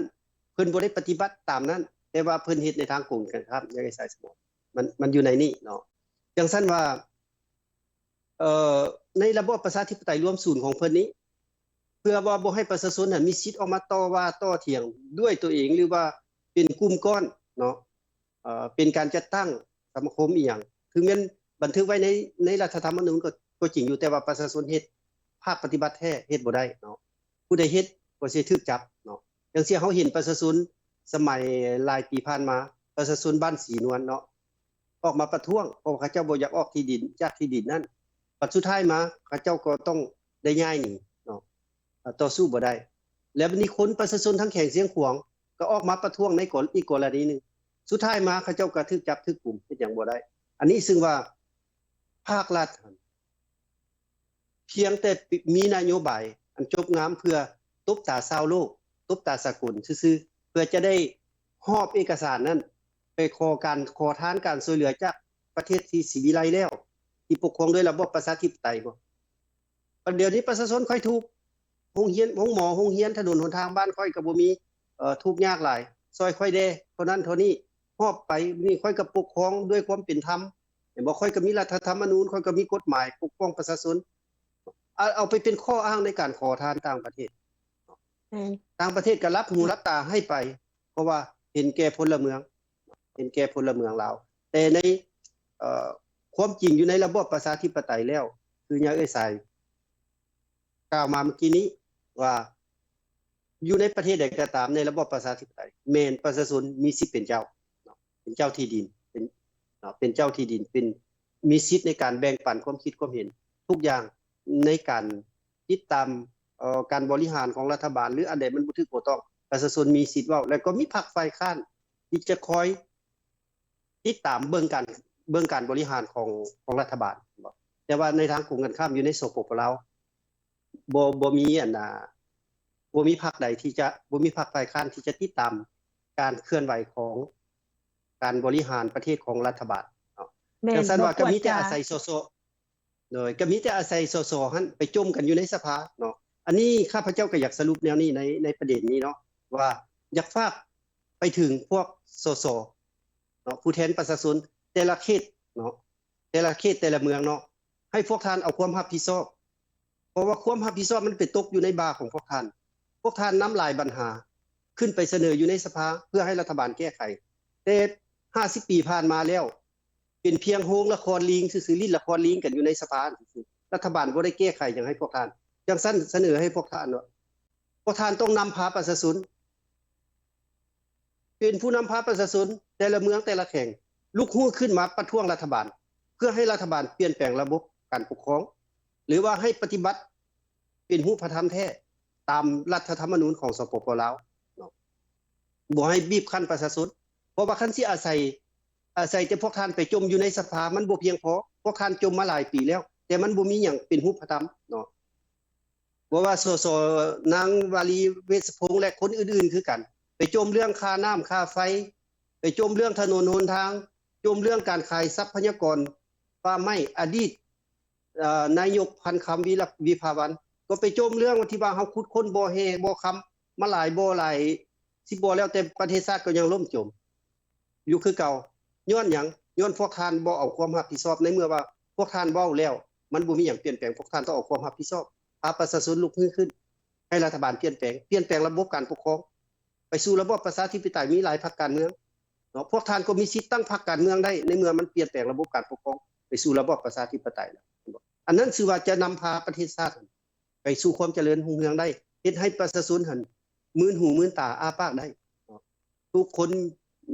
ເພິ່ນບໍ່ໄດ້ປະຕິບັດຕາມນັ້ນ ແຕ່ວ່າເພິ່ນເຮັດໃນທາງກົງກັນຂ້າມ ຢາກໃຫ້ສາຍສະໝອງ ມັນ ມັນຢູ່ໃນນີ້ເນາະ. ຈັ່ງຊັ້ນວ່າ ເອີ ໃນລະບອບປະຊາທິປະໄຕລວມສູນຂອງເພິ່ນນີ້ ເພື່ອວ່າບໍ່ໃຫ້ປະຊາຊົນຫັ້ນມີສິດອອກມາຕໍ່ວ່າຕໍ່ຖຽງດ້ວຍຕົວເອງ ຫຼືວ່າເປັນກຸ່ມກ້ອນເນາະ ເອີ ເປັນການຈັດຕັ້ງສະມາຄົມອີ່ຫຍັງ ເຖິງແມ່ນບັນທຶກໄວ້ໃນ ໃນລັດຖະທຳມະນູນກໍ ກໍຈິງຢູ່ ແຕ່ວ່າປະຊາຊົນເຮັດ ພາກປະຕິບັດແທ້ເຮັດບໍ່ໄດ້ເນາະ ຜູ້ໃດເຮັດກໍຊິຖືກຈັບເນາະ. ຢ່າງເຊັ່ນເຮົາເຫັນປະຊາຊົນສະໄໝຫຼາຍປີຜ່ານມາ ປະຊາຊົນບ້ານສີນວນເນາະ ອອກມາປະທ້ວງ ເພາະວ່າເຂົາເຈົ້າບໍ່ຢາກອອກທີ່ດິນ ຈາກທີ່ດິນນັ້ນ ບັດສຸດທ້າຍມາເຂົາເຈົ້າກໍຕ້ອງໄດ້ຍ້າຍໜີເນາະ ເອີ ຕໍ່ສູ້ບໍ່ໄດ້. ແລ້ວບັດນີ້ຄົນປະຊາຊົນທາງແຂວງຊຽງຂວາງກໍອອກມາປະທ້ວງໃນກໍ ອີກກໍລະນີໜຶ່ງ ສຸດທ້າຍມາເຂົາເຈົ້າກໍຖືກຈັບຖືກກຸມ ເຮັດຫຍັງບໍ່ໄດ້. ອັນນີ້ເຊິ່ງວ່າພາກລັດ ພຽງແຕ່ມີນະໂຍບາຍອັນຈົບງາມເພື່ອຕົບຕາຊາວໂລກ ຕົບຕາສາກົນຊື່ໆ ເພື່ອຈະໄດ້ຫອບເອກະສານນັ້ນໄປຂໍການ ຂໍທານການຊ່ວຍເຫຼືອຈາກປະເທດທີ່ສີວິໄລແລ້ວ ທີ່ປົກຄອງດ້ວຍລະບອບປະຊາທິປະໄຕບໍ? ບັດດຽວນີ້ປະຊາຊົນຂ້ອຍທຸກ ໂຮງຮຽນ ໂຮງໝໍ ໂຮງຮຽນ ຖະໜົນຫົນທາງບ້ານຂ້ອຍກໍບໍ່ມີ ເອີ ທຸກຍາກຫຼາຍ ຊ່ອຍຂ້ອຍແດ່ ເທົ່ານັ້ນເທົ່ານີ້ ຮອບໄປ ນີ້ຂ້ອຍກໍປົກຄອງດ້ວຍຄວາມເປັນທຳ ເຫັນບໍ່? ຂ້ອຍກໍມີລັດຖະທຳມະນູນ ຂ້ອຍກໍມີກົດໝາຍປົກປ້ອງປະຊາຊົນ ເອົາ ເອົາໄປເປັນຂໍ້ອ້າງໃນການຂໍທານຕ່າງປະເທດ ແມ່ນ ຕ່າງປະເທດກໍຫຼັບຫູຫຼັບຕາໃຫ້ໄປ ເພາະວ່າເຫັນແກ່ພົນລະເມືອງ ເຫັນແກ່ພົນລະເມືອງລາວ. ແຕ່ໃນ ເອີ ຄວາມຈິງຢູ່ໃນລະບອບປະຊາທິປະໄຕແລ້ວ ຄືຍາເອື້ອຍສາຍ ກ່າວມາເມື່ອກີ້ນີ້ວ່າ ຢູ່ໃນປະເທດໃດກໍຕາມ ໃນລະບອບປະຊາທິປະໄຕ ແມ່ນປະຊາຊົນມີສິດເປັນເຈົ້າເນາະ ເປັນເຈົ້າທີ່ດິນ ເປັນເນາະ ເປັນເຈົ້າທີ່ດິນ ເປັນ ມີສິດໃນການແບ່ງປັນຄວາມຄິດຄວາມເຫັນທຸກຢ່າງ ໃນການຕິດຕາມ ເອີ ການບໍລິຫານຂອງລັດຖະບານ ຫຼື ອັນໃດມັນບໍ່ຖືກບໍ່ຕ້ອງ ປະຊາຊົນມີສິດເວົ້າ ແລະ ກໍມີພັກຝ່າຍຄ້ານທີ່ຈະຄອຍ ຕິດຕາມເບິ່ງການ ເບິ່ງການບໍລິຫານຂອງ ຂອງລັດຖະບານ ແຕ່ວ່າໃນທາງກົງກັນຂ້າມຢູ່ໃນ ສປປ ລາວ ບໍ່ ບໍ່ມີອັນນ່າ ບໍ່ມີພັກໃດທີ່ຈະ ບໍ່ມີພັກຝ່າຍຄ້ານທີ່ຈະຕິດຕາມການເຄື່ອນໄຫວຂອງການບໍລິຫານປະເທດຂອງລັດຖະບານເນາະ. ແມ່ນ ຈັ່ງຊັ້ນວ່າກໍມີແຕ່ອາໄສ ສສ ໂດຍ ກໍມີແຕ່ອາໄສ ສສ ຫັ້ນໄປຈົມກັນຢູ່ໃນສະພາເນາະ. ອັນນີ້ຂ້າພະເຈົ້າກໍຢາກສະຫຼຸບແນວນີ້ໃນ ໃນປະເດັນນີ້ເນາະ ວ່າຢາກຝາກໄປເຖິງພວກ ສສ ເນາະ ຜູ້ແທນປະຊາຊົນແຕ່ລະເຂດເນາະ ແຕ່ລະເຂດແຕ່ລະເມືອງເນາະ ໃຫ້ພວກທ່ານເອົາຄວາມຮັບຜິດຊອບ ເພາະວ່າຄວາມຮັບຜິດຊອບມັນໄປຕົກຢູ່ໃນບ່າຂອງພວກທ່ານ. ພວກທ່ານນຳຫຼາຍບັນຫາຂຶ້ນໄປສະເໜີຢູ່ໃນສະພາ ເພື່ອໃຫ້ລັດຖະບານແກ້ໄຂ ແຕ່ຫ້າສິບປີຜ່ານມາແລ້ວ ເປັນພຽງໂຮງລະຄອນລີງຊື່ໆ ຫຼິ້ນລະຄອນລີງກັນຢູ່ໃນສະພາຊື່ໆ ລັດຖະບານບໍ່ໄດ້ແກ້ໄຂຫຍັງໃຫ້ພວກທ່ານ. ຈັ່ງຊັ້ນສະເໜີໃຫ້ພວກທ່ານວ່າ ພວກທ່ານຕ້ອງນຳພາປະຊາຊົນ ເປັນຜູ້ນຳພາປະຊາຊົນແຕ່ລະເມືອງແຕ່ລະແຂວງລຸກຮູ້ຂຶ້ນມາປະທ້ວງລັດຖະບານ ເພື່ອໃຫ້ລັດຖະບານປ່ຽນແປງລະບົບການປົກຄອງ ຫຼືວ່າໃຫ້ປະຕິບັດເປັນຮູບປະທຳແທ້ຕາມລັດຖະທຳມະນູນຂອງ ສປປ ລາວເນາະ ບໍ່ໃຫ້ບີບຄັ້ນປະຊາຊົນ ເພາະວ່າຄັນຊິອາໄສ ອາໄສແຕ່ພວກທ່ານໄປຈົມຢູ່ໃນສະພາ ມັນບໍ່ພຽງພໍ. ພວກທ່ານຈົມມາຫຼາຍປີແລ້ວ ແຕ່ມັນບໍ່ມີຫຍັງເປັນຮູບປະທຳເນາະ. ບໍ່ວ່າ ສສ ນາງວາລີ ເວດສະພົງ ແລະ ຄົນອື່ນໆຄືກັນ ໄປຈົມເລື່ອງຄ່ານ້ຳຄ່າໄຟ ໄປຈົມເລື່ອງຖະໜົນຫົນທາງ ຈົມເລື່ອງການຂາຍຊັບພະຍາກອນປ່າໄມ້. ອະດີດ ເອີ ນາຍົກ ພັນຄຳ ວິລະ ວິພາວັນ ກໍໄປຈົມເລື່ອງທີ່ວ່າເຮົາຂຸດຄົ້ນບໍ່ແຮ່ບໍ່ຄຳມາຫຼາຍບໍ່ຫຼາຍສິບບໍ່ແລ້ວ ແຕ່ປະເທດຊາດກໍຍັງລົ້ມຈົມ ຢູ່ຄືເກົ່າ. ຍ້ອນຫຍັງ? ຍ້ອນພວກທ່ານບໍ່ເອົາຄວາມຮັບຜິດຊອບ. ໃນເມື່ອວ່າພວກທ່ານເວົ້າແລ້ວ ມັນບໍ່ມີຫຍັງປ່ຽນແປງ, ພວກທ່ານຕ້ອງເອົາຄວາມຮັບຜິດຊອບ, ພາປະຊາຊົນລຸກຮືຂຶ້ນ, ໃຫ້ລັດຖະບານປ່ຽນແປງ, ປ່ຽນແປງລະບົບການປົກຄອງ ໄປສູ່ລະບອບປະຊາທິປະໄຕ, ມີຫຼາຍພັກການເມືອງເນາະ. ພວກທ່ານກໍມີສິດຕັ້ງພັກການເມືອງໄດ້ ໃນເມື່ອມັນປ່ຽນແປງລະບົບການປົກຄອງໄປສູ່ລະບອບປະຊາທິປະໄຕແລ້ວ. ອັນນັ້ນຊື່ວ່າຈະນຳພາປະເທດຊາດຫັ້ນໄປສູ່ຄວາມຈະເລີນຮຸ່ງເຮືອງໄດ້, ເຮັດໃຫ້ປະຊາຊົນຫັ້ນມື່ນຫູມື່ນຕາອ້າປາກໄດ້ເນາະ. ທຸກຄົນ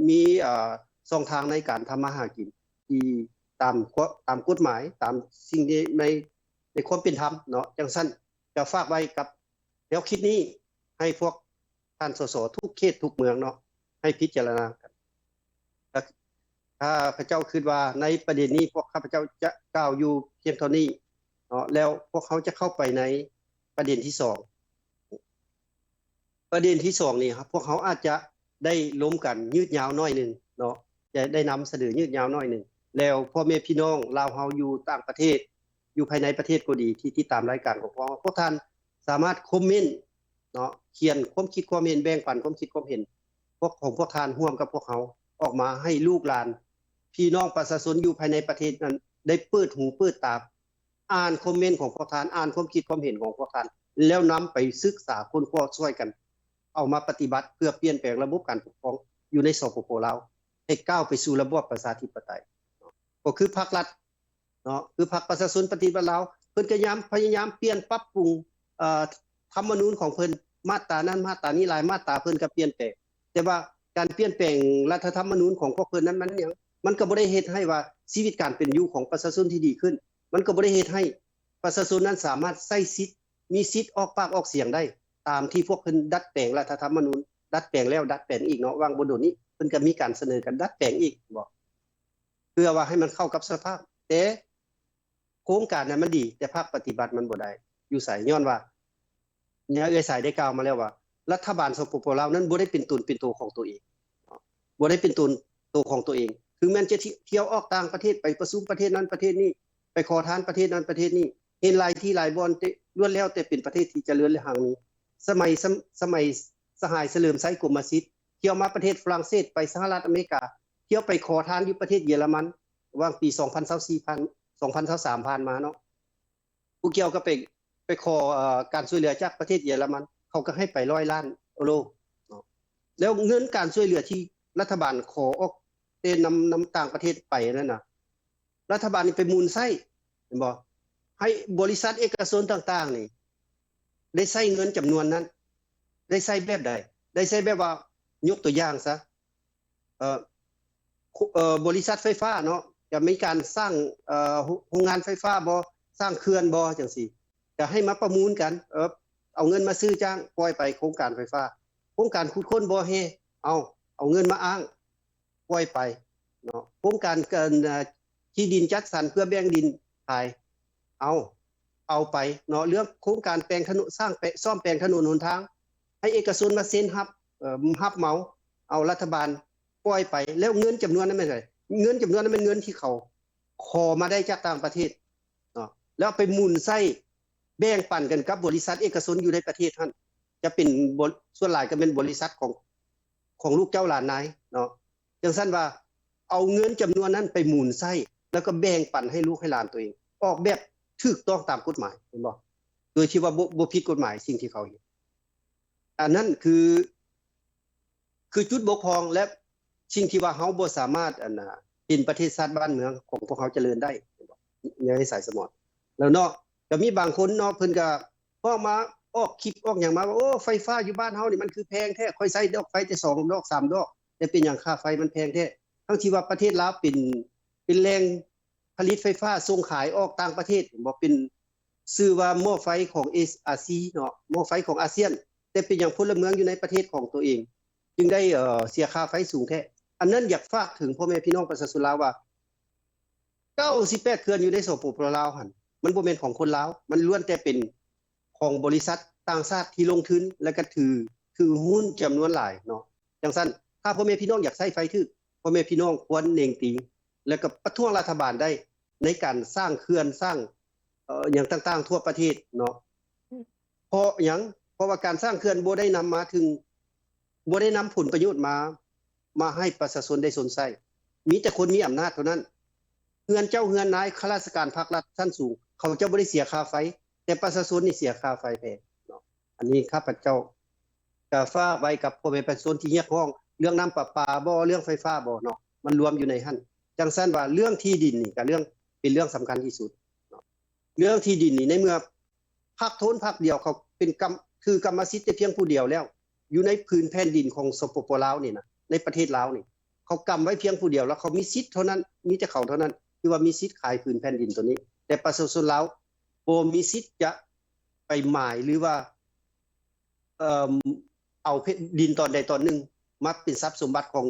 ມີ ເອີ ຊ່ອງທາງໃນການທຳມາຫາກິນທີ່ຕາມ ຕາມກົດໝາຍ, ຕາມສິ່ງທີ່ໃນ ໃນຄວາມເປັນທຳເນາະ. ຈັ່ງຊັ້ນ ຈະຝາກໄວ້ກັບແນວຄິດນີ້ ໃຫ້ພວກທ່ານ ສສ ທຸກເຂດທຸກເມືອງເນາະ ໃຫ້ພິຈາລະນາກັນ. ຂ້າພະເຈົ້າຄິດວ່າໃນປະເດັນນີ້ ພວກຂ້າພະເຈົ້າຈະກ່າວຢູ່ພຽງເທົ່ານີ້ເນາະ, ແລ້ວພວກເຮົາຈະເຂົ້າໄປໃນປະເດັນທີສອງ. ປະເດັນທີສອງນີ້ ພວກເຮົາອາດຈະໄດ້ລົມກັນຍືດຍາວໜ້ອຍໜຶ່ງເນາະ, ຈະໄດ້ນຳສະເໜີຍືດຍາວໜ້ອຍໜຶ່ງ. ແລ້ວພໍ່ແມ່ພີ່ນ້ອງລາວເຮົາຢູ່ຕ່າງປະເທດ, ຢູ່ພາຍໃນປະເທດກໍດີ ທີ່ຕິດຕາມລາຍການຂອງພວກເຮົາ, ພວກທ່ານສາມາດຄອມເມັນເນາະ, ຂຽນຄວາມຄິດຄວາມເຫັນ, ແບ່ງປັນຄວາມຄິດຄວາມເຫັນພວກ ຂອງພວກທ່ານຮ່ວມກັບພວກເຮົາອອກມາ ໃຫ້ລູກຫຼານ ພີ່ນ້ອງປະຊາຊົນຢູ່ພາຍໃນປະເທດນັ້ນ ໄດ້ເປີດຫູເປີດຕາ ອ່ານຄອມເມັນຂອງພວກທ່ານ, ອ່ານຄວາມຄິດຄວາມເຫັນຂອງພວກທ່ານ ແລ້ວນຳໄປສຶກສາຄົ້ນຄວ້າຊ່ວຍກັນ ເອົາມາປະຕິບັດເພື່ອປ່ຽນແປງລະບົບການປົກຄອງຢູ່ໃນ ສປປ ລາວ ໃຫ້ກ້າວໄປສູ່ລະບອບປະຊາທິປະໄຕ. ກໍຄືພັກລັດເນາະ, ຄືພັກປະຊາຊົນປະຕິວັດລາວ ເພິ່ນກະຍາມ ພະຍາຍາມປ່ຽນປັບປຸງ ເອີ ທຳມະນູນຂອງເພິ່ນ, ມາດຕານັ້ນມາດຕານີ້ ຫຼາຍມາດຕາເພິ່ນກະປ່ຽນແປງ. ແຕ່ວ່າການປ່ຽນແປງລັດຖະທຳມະນູນຂອງພວກເພິ່ນນັ້ນ ມັນຫຍັງ? ມັນກໍບໍ່ໄດ້ເຮັດໃຫ້ວ່າຊີວິດການເປັນຢູ່ຂອງປະຊາຊົນທີ່ດີຂຶ້ນ, ມັນກໍບໍ່ໄດ້ເຮັດໃຫ້ປະຊາຊົນນັ້ນສາມາດໃຊ້ສິດ ມີສິດອອກປາກອອກສຽງໄດ້ ຕາມທີ່ພວກເພິ່ນດັດແປງລັດຖະທຳມະນູນ, ດັດແປງແລ້ວດັດແປງອີກເນາະ. ຫວ່າງບໍ່ດົນນີ້ເພິ່ນກໍມີການສະເໜີການດັດແປງອີກ ເພື່ອວ່າໃຫ້ມັນເຂົ້າກັບສະພາບ. ແຕ່ໂຄງການນັ້ນມັນດີ, ແຕ່ພາກປະຕິບັດມັນບໍ່ໄດ້. ຢູ່ໃສ? ຍ້ອນວ່າ ແນວເອື້ອຍສາຍໄດ້ກ່າວມາແລ້ວວ່າ ລັດຖະບານ ສປປ ລາວ ນັ້ນບໍ່ໄດ້ເປັນຕົນເປັນໂຕຂອງຕົວເອງ, ບໍ່ໄດ້ເປັນຕົນໂຕຂອງຕົວເອງ. ເຖິງແມ່ນຈະ ທ- ທ່ຽວອອກຕ່າງປະເທດ, ໄປປະຊຸມປະເທດນັ້ນປະເທດນີ້, ໄປຂໍທານປະເທດນັ້ນປະເທດນີ້, ເຫັນຫຼາຍທີ່ຫຼາຍບ່ອນ, ແຕ່ລ້ວນແລ້ວແຕ່ເປັນປະເທດທີ່ຈະເລີນ ແລະ ຮັ່ງມີ. ສະໄໝ ສະໄໝສະຫາຍສະເຫຼີມໄຊ ກົມມະສິດ ທ່ຽວມາປະເທດຝຣັ່ງເສດ, ໄປສະຫະລັດອາເມລິກາ, ທ່ຽວໄປຂໍທານຢູ່ປະເທດເຢຍລະມັນ ຫວ່າງປີສອງພັນຊາວສີ່ ຜ່ານ ສອງພັນຊາວສາມ ຜ່ານມາເນາະ. ຜູ້ກ່ຽວກໍໄປ ໄປຂໍ ເອີ ການຊ່ວຍເຫຼືອຈາກປະເທດເຢຍລະມັນ, ເຂົາກໍໃຫ້ໄປຮ້ອຍລ້ານຢູໂຣເນາະ. ແລ້ວເງິນການຊ່ວຍເຫຼືອທີ່ລັດຖະບານຂໍອອກແຕ່ນຳ ນຳຕ່າງປະເທດໄປນັ້ນນະ, ລັດຖະບານນີ້ໄປໝູນໃຊ້ ເຫັນບໍ່? ໃຫ້ບໍລິສັດເອກະຊົນຕ່າງໆນີ້ ໄດ້ໃຊ້ເງິນຈຳນວນນັ້ນ ໄດ້ໃຊ້ແບບໃດ? ໄດ້ໃຊ້ແບບວ່າ ຍົກຕົວຢ່າງຊະ ເອີ ເອີ ບໍລິສັດໄຟຟ້າເນາະ ຈະມີການສ້າງ ເອີ ໂຮງງານໄຟຟ້າບໍ່ ສ້າງເຂື່ອນບໍ່ ຈັ່ງຊີ້ ຈະໃຫ້ມາປະມູນກັນ ເອີ ເອົາເງິນມາຊື້ຈ້າງ ປ່ອຍໄປໂຄງການໄຟຟ້າ. ໂຄງການຂຸດຄົ້ນບໍ່ແຮ່ ເອົາ ເອົາເງິນມາອ້າງ ປ່ອຍໄປ. ເນາະ ໂຄງການ ເອີ ທີ່ດິນຈັດສັນເພື່ອແບ່ງດິນຂາຍ ເອົາ ເອົາໄປເນາະ ເລື່ອງໂຄງການແປງຖະໜົນ ສ້າງແປ ສ້ອມແປງຖະໜົນຫົນທາງ ໃຫ້ເອກະຊົນມາເຊັນຮັບ ເອີ ຮັບເໝົາ ເອົາ ລັດຖະບານປ່ອຍໄປ ແລ້ວເງິນຈຳນວນນັ້ນແມ່ນໃດ? ເງິນຈຳນວນນັ້ນແມ່ນເງິນທີ່ເຂົາຂໍມາໄດ້ຈາກຕ່າງປະເທດເນາະ ແລ້ວເອົາໄປໝູນໃຊ້ ແບ່ງປັນກັນກັບບໍລິສັດເອກະຊົນຢູ່ໃນປະເທດຫັ້ນ ຈະເປັນ ສ່ວນຫຼາຍກໍແມ່ນບໍລິສັດຂອງ ຂອງລູກເຈົ້າຫຼານນາຍເນາະ ຈັ່ງຊັ້ນວ່າເອົາເງິນຈຳນວນນັ້ນໄປໝູນໃຊ້ ແລ້ວກໍແບ່ງປັນໃຫ້ລູກໃຫ້ຫຼານຕົວເອງ ອອກແບບຖືກຕ້ອງຕາມກົດໝາຍ ເຫັນບໍ່? ໂດຍທີ່ວ່າບໍ່ ບໍ່ຜິດກົດໝາຍສິ່ງທີ່ເຂົາເຮັດ ອັນນັ້ນຄື ຄືຈຸດບົກຜ່ອງ ແລະ ສິ່ງທີ່ວ່າເຮົາບໍ່ສາມາດ ອັນນ່າ ເຫັນປະເທດຊາດບ້ານເມືອງຂອງພວກເຮົາຈະເລີນໄດ້ ເຫັນບໍ່? ໃນສາຍສະໝອນ ແລ້ວເນາະ ກໍມີບາງຄົນເນາະ ເພິ່ນກໍອອກມາ ອອກຄລິບອອກຫຍັງມາວ່າ ໂອ້ ໄຟຟ້າຢູ່ບ້ານເຮົານີ້ມັນຄືແພງແທ້ ຂ້ອຍໃຊ້ດອກໄຟແຕ່ສອງດອກສາມດອກ ແຕ່ເປັນຫຍັງຄ່າໄຟມັນແພງແທ້? ທັງທີ່ວ່າປະເທດລາວເປັນ ເປັນແຫຼ່ງຜະລິດໄຟຟ້າສົ່ງຂາຍອອກຕ່າງປະເທດ ເຫັນບໍ່? ເປັນ ຊື່ວ່າໝໍ້ໄຟຂອງເອ ອາຊີເນາະ ໝໍ້ໄຟຂອງອາຊຽນ ແຕ່ເປັນຫຍັງພົນລະເມືອງຢູ່ໃນປະເທດຂອງຕົວເອງ ຈຶ່ງໄດ້ ເອີ ເສຍຄ່າໄຟສູງແທ້? ອັນນັ້ນຢາກຝາກເຖິງພໍ່ແມ່ພີ່ນ້ອງປະຊາຊົນລາວວ່າ ເກົ້າສິບແປດເຂື່ອນຢູ່ໃນ ສປປ ລາວຫັ້ນ ມັນບໍ່ແມ່ນຂອງຄົນລາວ ມັນລ້ວນແຕ່ເປັນຂອງບໍລິສັດຕ່າງຊາດທີ່ລົງທຶນ ແລະ ກໍຖື ຖືຫຸ້ນຈຳນວນຫຼາຍເນາະ. ຈັ່ງຊັ້ນ ຖ້າພໍ່ແມ່ພີ່ນ້ອງຢາກໃຊ້ໄຟຖືກ ພໍ່ແມ່ພີ່ນ້ອງຄວນເໜັງຕີງ ແລະ ກໍປະທ້ວງລັດຖະບານໄດ້ ໃນການສ້າງເຂື່ອນ ສ້າງ ເອີ ຫຍັງຕ່າງໆທົ່ວປະເທດເນາະ. ເພາະຫຍັງ? ເພາະວ່າການສ້າງເຂື່ອນບໍ່ໄດ້ນຳມາເຖິງ ບໍ່ໄດ້ນຳຜົນປະໂຫຍດມາ ມາໃຫ້ປະຊາຊົນໄດ້ຊົມໃຊ້ ມີແຕ່ຄົນມີອຳນາດເທົ່ານັ້ນ. ເຮືອນເຈົ້າເຮືອນນາຍ ຂ້າລາຊະການພັກລັດຊັ້ນສູງ ເຂົາເຈົ້າບໍ່ໄດ້ເສຍຄ່າໄຟ ແຕ່ປະຊາຊົນນີ້ເສຍຄ່າໄຟແພງເນາະ. ອັນນີ້ຂ້າພະເຈົ້າກະຝາກໄວ້ກັບພໍ່ແມ່ປະຊາຊົນທີ່ຮຽກຮ້ອງເລື່ອງນ້ຳປະປາບໍ ເລື່ອງໄຟຟ້າບໍເນາະ ມັນລວມຢູ່ໃນຫັ້ນ. ຈັ່ງຊັ້ນວ່າເລື່ອງທີ່ດິນນີ້ກະເລື່ອງ ເປັນເລື່ອງສຳຄັນທີ່ສຸດເນາະ. ເລື່ອງທີ່ດິນນີ້ ໃນເມື່ອພັກໂທນພັກດຽວເຂົາເປັນກຳ ຖືກຳມະສິດແຕ່ພຽງຜູ້ດຽວແລ້ວ ຢູ່ໃນຜືນແຜ່ນດິນຂອງ ສປປ ລາວນີ້ນະ ໃນປະເທດລາວນີ້ ເຂົາກຳໄວ້ພຽງຜູ້ດຽວ ແລ້ວເຂົາມີສິດເທົ່ານັ້ນ ມີແຕ່ເຂົາເທົ່ານັ້ນທີ່ວ່າມີສິດຂາຍຜືນແຜ່ນດິນໂຕນີ້ ແຕ່ປະຊາຊົນລາວບໍ່ມີສິດຈະໄປໝາຍ ຫຼືວ່າ ເອີ່ມ ເອົາແຜ່ນດິນຕອນໃດຕອນໜຶ່ງມາເປັນຊັບສົມບັດຂອງ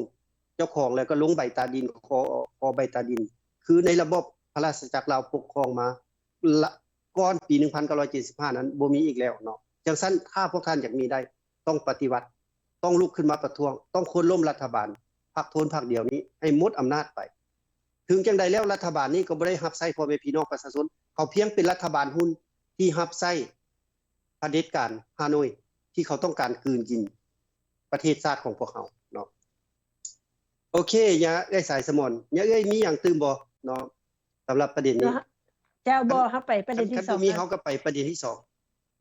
ເຈົ້າຂອງ ແລ້ວກໍລົງໃບຕາດິນ ຂໍ ຂໍໃບຕາດິນ ຄືໃນລະບອບພະລາຊະຈັກລາວປົກຄອງມາ ລະ ກ່ອນປີໜຶ່ງພັນເກົ້າຮ້ອຍເຈັດສິບຫ້ານັ້ນບໍ່ມີອີກແລ້ວເນາະ. ຈັ່ງຊັ້ນ ຖ້າພວກທ່ານຢາກມີໄດ້ ຕ້ອງປະຕິວັດ ຕ້ອງລຸກຂຶ້ນມາປະທ້ວງ ຕ້ອງໂຄ່ນລົ້ມລັດຖະບານພັກໂທນພັກດຽວນີ້ໃຫ້ໝົດອຳນາດໄປ. ເຖິງຈັ່ງໃດແລ້ວ ລັດຖະບານນີ້ກໍບໍ່ໄດ້ຮັບໃຊ້ພໍ່ແມ່ພີ່ນ້ອງປະຊາຊົນ ເຂົາພຽງເປັນລັດຖະບານຮຸ່ນທີ່ຮັບໃຊ້ ຜະເດັດການຮ່າໂນ້ຍ ທີ່ເຂົາຕ້ອງການກືນກິນປະເທດຊາດຂອງພວກເຮົາເນາະ. ໂອເຄ ຍາເອື້ອຍສາຍສະໝອນ ຍາເອື້ອຍມີຫຍັງຕື່ມບໍ່ເນາະ ສຳລັບປະເດັນນີ້? ເຈົ້າ ບໍ່ ເຮົາໄປປະເດັນທີສອງ ຄັນບໍ່ມີ ເຮົາກໍໄປປະເດັນທີສອງ.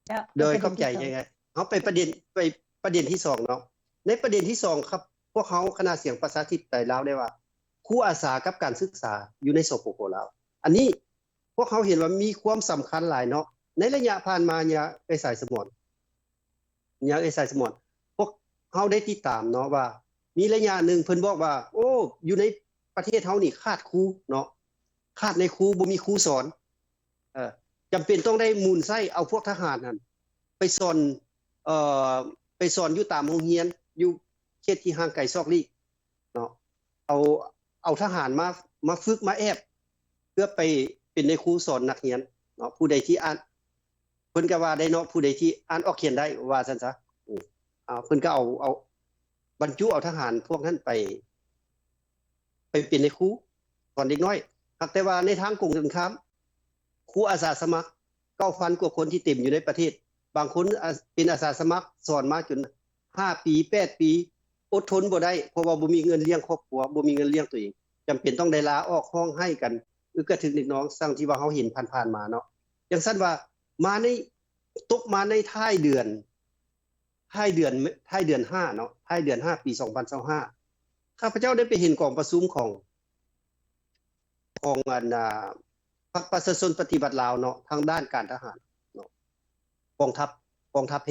ເຈົ້າ ໂດຍ ຂອບໃຈ ຍາເອື້ອຍ ເຮົາໄປປະເດັນ ໄປປະເດັນທີສອງເນາະ. ໃນປະເດັນທີສອງ ຄັບ ພວກເຮົາຄະນະສຽງປະຊາທິປະໄຕລາວໄດ້ວ່າ ຄູອາສາກັບການສຶກສາຢູ່ໃນ ສປປ ລາວ ອັນນີ້ ພວກເຮົາເຫັນວ່າມີຄວາມສຳຄັນຫຼາຍເນາະ. ໃນໄລຍະຜ່ານມາ ຍາເອື້ອຍສາຍສະໝອນ ຍາເອື້ອຍສາຍສະໝອນ ພວກເຮົາໄດ້ຕິດຕາມເນາະວ່າ ມີໄລຍະໜຶ່ງເພິ່ນບອກວ່າ ໂອ້ ຢູ່ໃນປະເທດເຮົານີ້ຂາດຄູເນາະ ຂາດນາຍຄູ ບໍ່ມີຄູສອນ ເອີ ຈຳເປັນຕ້ອງໄດ້ໝູນໃຊ້ເອົາພວກທະຫານຫັ້ນໄປສອນ ເອີ ໄປສອນຢູ່ຕາມໂຮງຮຽນ ຢູ່ເຂດທີ່ຫ່າງໄກຊອກຫຼີກ ເນາະ ເອົາ ເອົາທະຫານມາ ມາຝຶກມາແອບ ເພື່ອໄປເປັນນາຍຄູສອນນັກຮຽນເນາະ. ຜູ້ໃດທີ່ອ່ານ ເພິ່ນກໍວ່າໄດ້ເນາະ ຜູ້ໃດທີ່ອ່ານອອກຂຽນໄດ້ ວ່າຊັ້ນຊະ ເພິ່ນກໍເອົາ ເອົາບັນຈຸເອົາທະຫານພວກນັ້ນໄປ ໄປເປັນນາຍຄູສອນເດັກນ້ອຍ. ຫາກແຕ່ວ່າໃນທາງກົງກັນຂ້າມ ຄູອາສາສະໝັກເກົ້າພັນກວ່າຄົນທີ່ເຕັມຢູ່ໃນປະເທດ ບາງຄົນອາ ເປັນອາສາສະໝັກສອນມາຈົນຫ້າປີ ແປດປີ ອົດທົນບໍ່ໄດ້ ເພາະວ່າບໍ່ມີເງິນລ້ຽງຄອບຄົວ ບໍ່ມີເງິນລ້ຽງຕົວເອງ ຈຳເປັນຕ້ອງໄດ້ລາອອກ ຮ້ອງໄຫ້ກັນ ອຶກກະທຶກນິກນອງ ດັ່ງທີ່ວ່າເຮົາເຫັນຜ່ານໆມາເນາະ. ຈັ່ງຊັ້ນວ່າ ມາໃນ ຕົກມາໃນທ້າຍເດືອນ ທ້າຍເດືອນ ທ້າຍເດືອນຫ້າເນາະ ທ້າຍເດືອນຫ້າ ປີສອງພັນຊາວຫ້າ ຂ້າພະເຈົ້າໄດ້ໄປເຫັນກອງປະຊຸມຂອງ ຂອງອັນ ອ່າ ພັກປະຊາຊົນປະຕິວັດລາວເນາະ ທາງດ້ານການທະຫານເນາະ ກອງທັບ ກອງທັບ ເພ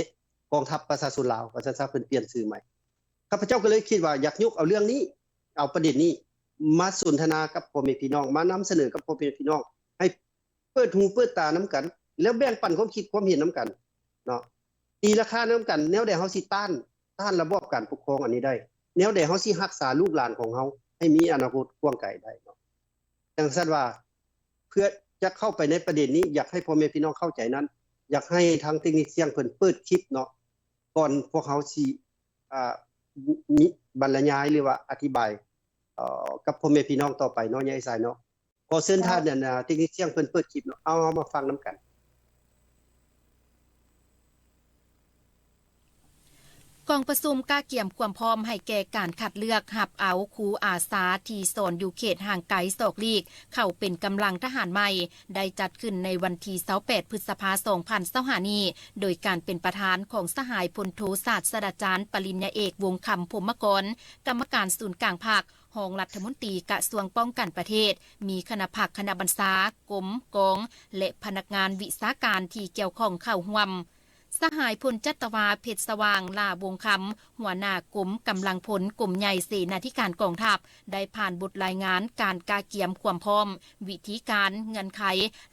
ກອງທັບປະຊາຊົນລາວ ວ່າຊັ້ນຊະ ເພິ່ນປ່ຽນຊື່ໃໝ່. ຂ້າພະເຈົ້າກໍເລີຍຄິດວ່າຢາກຍົກເອົາເລື່ອງນີ້ ເອົາປະເດັນນີ້ມາສົນທະນາກັບພໍ່ແມ່ພີ່ນ້ອງ ມານຳສະເໜີກັບພໍ່ແມ່ພີ່ນ້ອງ ໃຫ້ເປີດຫູເປີດຕານຳກັນ ແລ້ວແບ່ງປັນຄວາມຄິດຄວາມເຫັນນຳກັນເນາະ ຕີລາຄານຳກັນ ແນວໃດເຮົາຊິຕ້ານ ຕ້ານລະບອບການປົກຄອງອັນນີ້ໄດ້? ແນວໃດເຮົາຊິຮັກສາລູກຫຼານຂອງເຮົາ ໃຫ້ມີອະນາຄົດກວ້າງໄກໄດ້ເນາະ. ຈັ່ງຊັ້ນວ່າ ເພື່ອຈະເຂົ້າໄປໃນປະເດັນນີ້ ຢາກໃຫ້ພໍ່ແມ່ພີ່ນ້ອງເຂົ້າໃຈນັ້ນ ຢາກໃຫ້ທາງເຕັກນິກສຽງເພິ່ນເປີດຄລິບເນາະ ກ່ອນພວກເຮົາຊິ ອ່າ ມີ ບັນລະຍາຍ ຫຼືວ່າອະທິບາຍ ເອີ ກັບພໍ່ແມ່ພີ່ນ້ອງຕໍ່ໄປເນາະ ຍາຍສາຍເນາະ. ຂໍເຊີນທ່ານ ເຈົ້າ ອັນ ເຕັກນິກສຽງເພິ່ນເປີດຄລິບເນາະ ເອົາ ເຮົາມາຟັງນຳກັນ. ກອງປະຊຸມກະກຽມຄວາມພ້ອມໃຫ້ແກ່ການຄັດເລືອກຮັບເອົາຄູອາສາທີ່ສອນຢູ່ເຂດຫ່າງໄກສອກຫຼີກເຂົ້າເປັນກຳລັງທະຫານໃໝ່ ໄດ້ຈັດຂຶ້ນໃນວັນທີຊາວແປດ ພຶດສະພາ ສອງພັນຊາວຫ້ານີ້ ໂດຍການເປັນປະທານຂອງສະຫາຍພົນໂທສາດສະດາຈານປະລິນຍາເອກ ວົງຄຳ ພົມມະກອນ ກຳມະການສູນກາງພັກ, ຮອງລັດຖະມົນຕີກະຊວງປ້ອງກັນປະເທດ, ມີຄະນະພັກຄະນະບັນຊາ, ກົມ, ກອງ ແລະ ພະນັກງານວິຊາການທີ່ກ່ຽວຂ້ອງເຂົ້າຮ່ວມ. ສະຫາຍພົນຈັດຕະວາ ເພັດສະຫວ່າງ ຫຼ້າວົງຄຳ ຫົວໜ້າກົມກຳລັງພົນ ກົມໃຫຍ່ເສນາທິການກອງທັບ ໄດ້ຜ່ານບົດລາຍງານການກະກຽມຄວາມພ້ອມ, ວິທີການ, ເງື່ອນໄຂ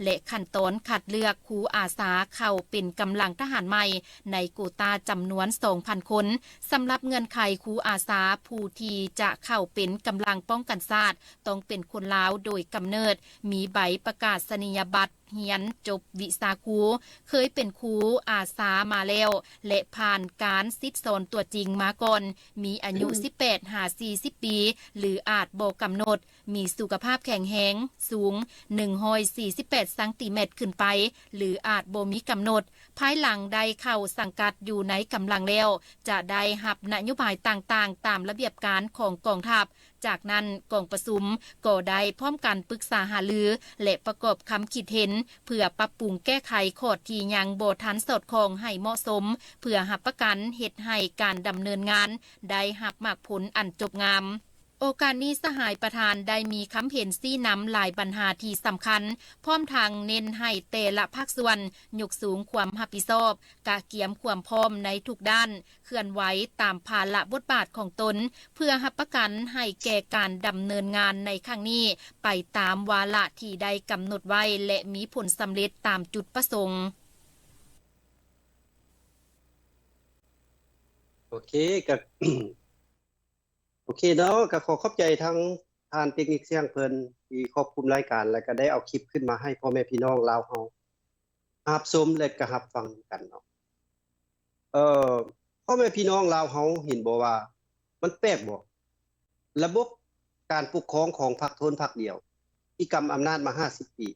ແລະ ຂັ້ນຕອນຄັດເລືອກຄູອາສາເຂົ້າເປັນກຳລັງທະຫານໃໝ່ ໃນໂກຕາຈຳນວນສອງພັນຄົນ. ສຳລັບເງື່ອນໄຂຄູອາສາຜູ້ທີ່ຈະເຂົ້າເປັນກຳລັງປ້ອງກັນຊາດ ຕ້ອງເປັນຄົນລາວໂດຍກຳເນີດ, ມີໃບປະກາສະນີຍະບັດຮຽນຈົບວິຊາຄູ, ເຄີຍເປັນຄູອາສາມາແລ້ວ ແລະ ຜ່ານການສິດສອນຕົວຈິງມາກ່ອນ, ມີອາຍຸສິບແປດຫາສີ່ສິບປີ ຫຼື ອາດບໍ່ກຳນົດ, ມີສຸຂະພາບແຂງແຮງ, ສູງໜຶ່ງຮ້ອຍສີ່ສິບແປດຊັງຕີແມັດຂຶ້ນໄປ ຫຼື ອາດບໍ່ມີກຳນົດ, ພາຍຫຼັງໄດ້ເຂົ້າສັງກັດຢູ່ໃນກຳລັງແລ້ວ ຈະໄດ້ຮັບນະໂຍບາຍຕ່າງໆຕາມລະບຽບການຂອງກອງທັບ. ຈາກນັ້ນ ກອງປະຊຸມກໍໄດ້ພ້ອມກັນປຶກສາຫາລື ແລະ ປະກອບຄຳຄິດເຫັນ ເພື່ອປັບປຸງແກ້ໄຂຂໍ້ທີ່ຍັງບໍ່ທັນສອດຄ່ອງໃຫ້ເໝາະສົມ ເພື່ອຮັບປະກັນເຮັດໃຫ້ການດຳເນີນງານໄດ້ຮັບໝາກຜົນອັນຈົບງາມ. ໂອກາດນີ້ ສະຫາຍປະທານໄດ້ມີຄຳເຫັນຊີ້ນຳຫຼາຍບັນຫາທີ່ສຳຄັນ, ພ້ອມທັງເນັ້ນໃຫ້ແຕ່ລະພາກສ່ວນຍົກສູງຄວາມຮັບຜິດຊອບ, ກະກຽມຄວາມພ້ອມໃນທຸກດ້ານ, ເຄື່ອນໄຫວຕາມພາລະບົດບາດຂອງຕົນ, ເພື່ອຮັບປະກັນໃຫ້ແກ່ການດຳເນີນງານໃນຄັ້ງນີ້ໄປຕາມວາລະທີ່ໄດ້ກຳນົດໄວ້ ແລະ ມີຜົນສຳເລັດຕາມຈຸດປະສົງ. ໂອເຄ ກະ ໂອເຄເນາະ ກໍຂໍຂອບໃຈທາງທ່ານເຕັກນິກສຽງເພິ່ນທີ່ຄວບຄຸມລາຍການ ແລ້ວກໍໄດ້ເອົາຄລິບຂຶ້ນມາໃຫ້ພໍ່ແມ່ພີ່ນ້ອງລາວເຮົາຮັບຊົມ ແລະກໍຮັບຟັງນຳກັນເນາະ. ເອີ ພໍ່ແມ່ພີ່ນ້ອງລາວເຮົາເຫັນບໍ່ວ່າມັນແປກບໍ່? ລະບົບການປົກຄອງຂອງພັກໂທນພັກດຽວ ທີ່ກຳອຳນາດມາຫ້າສິບປີ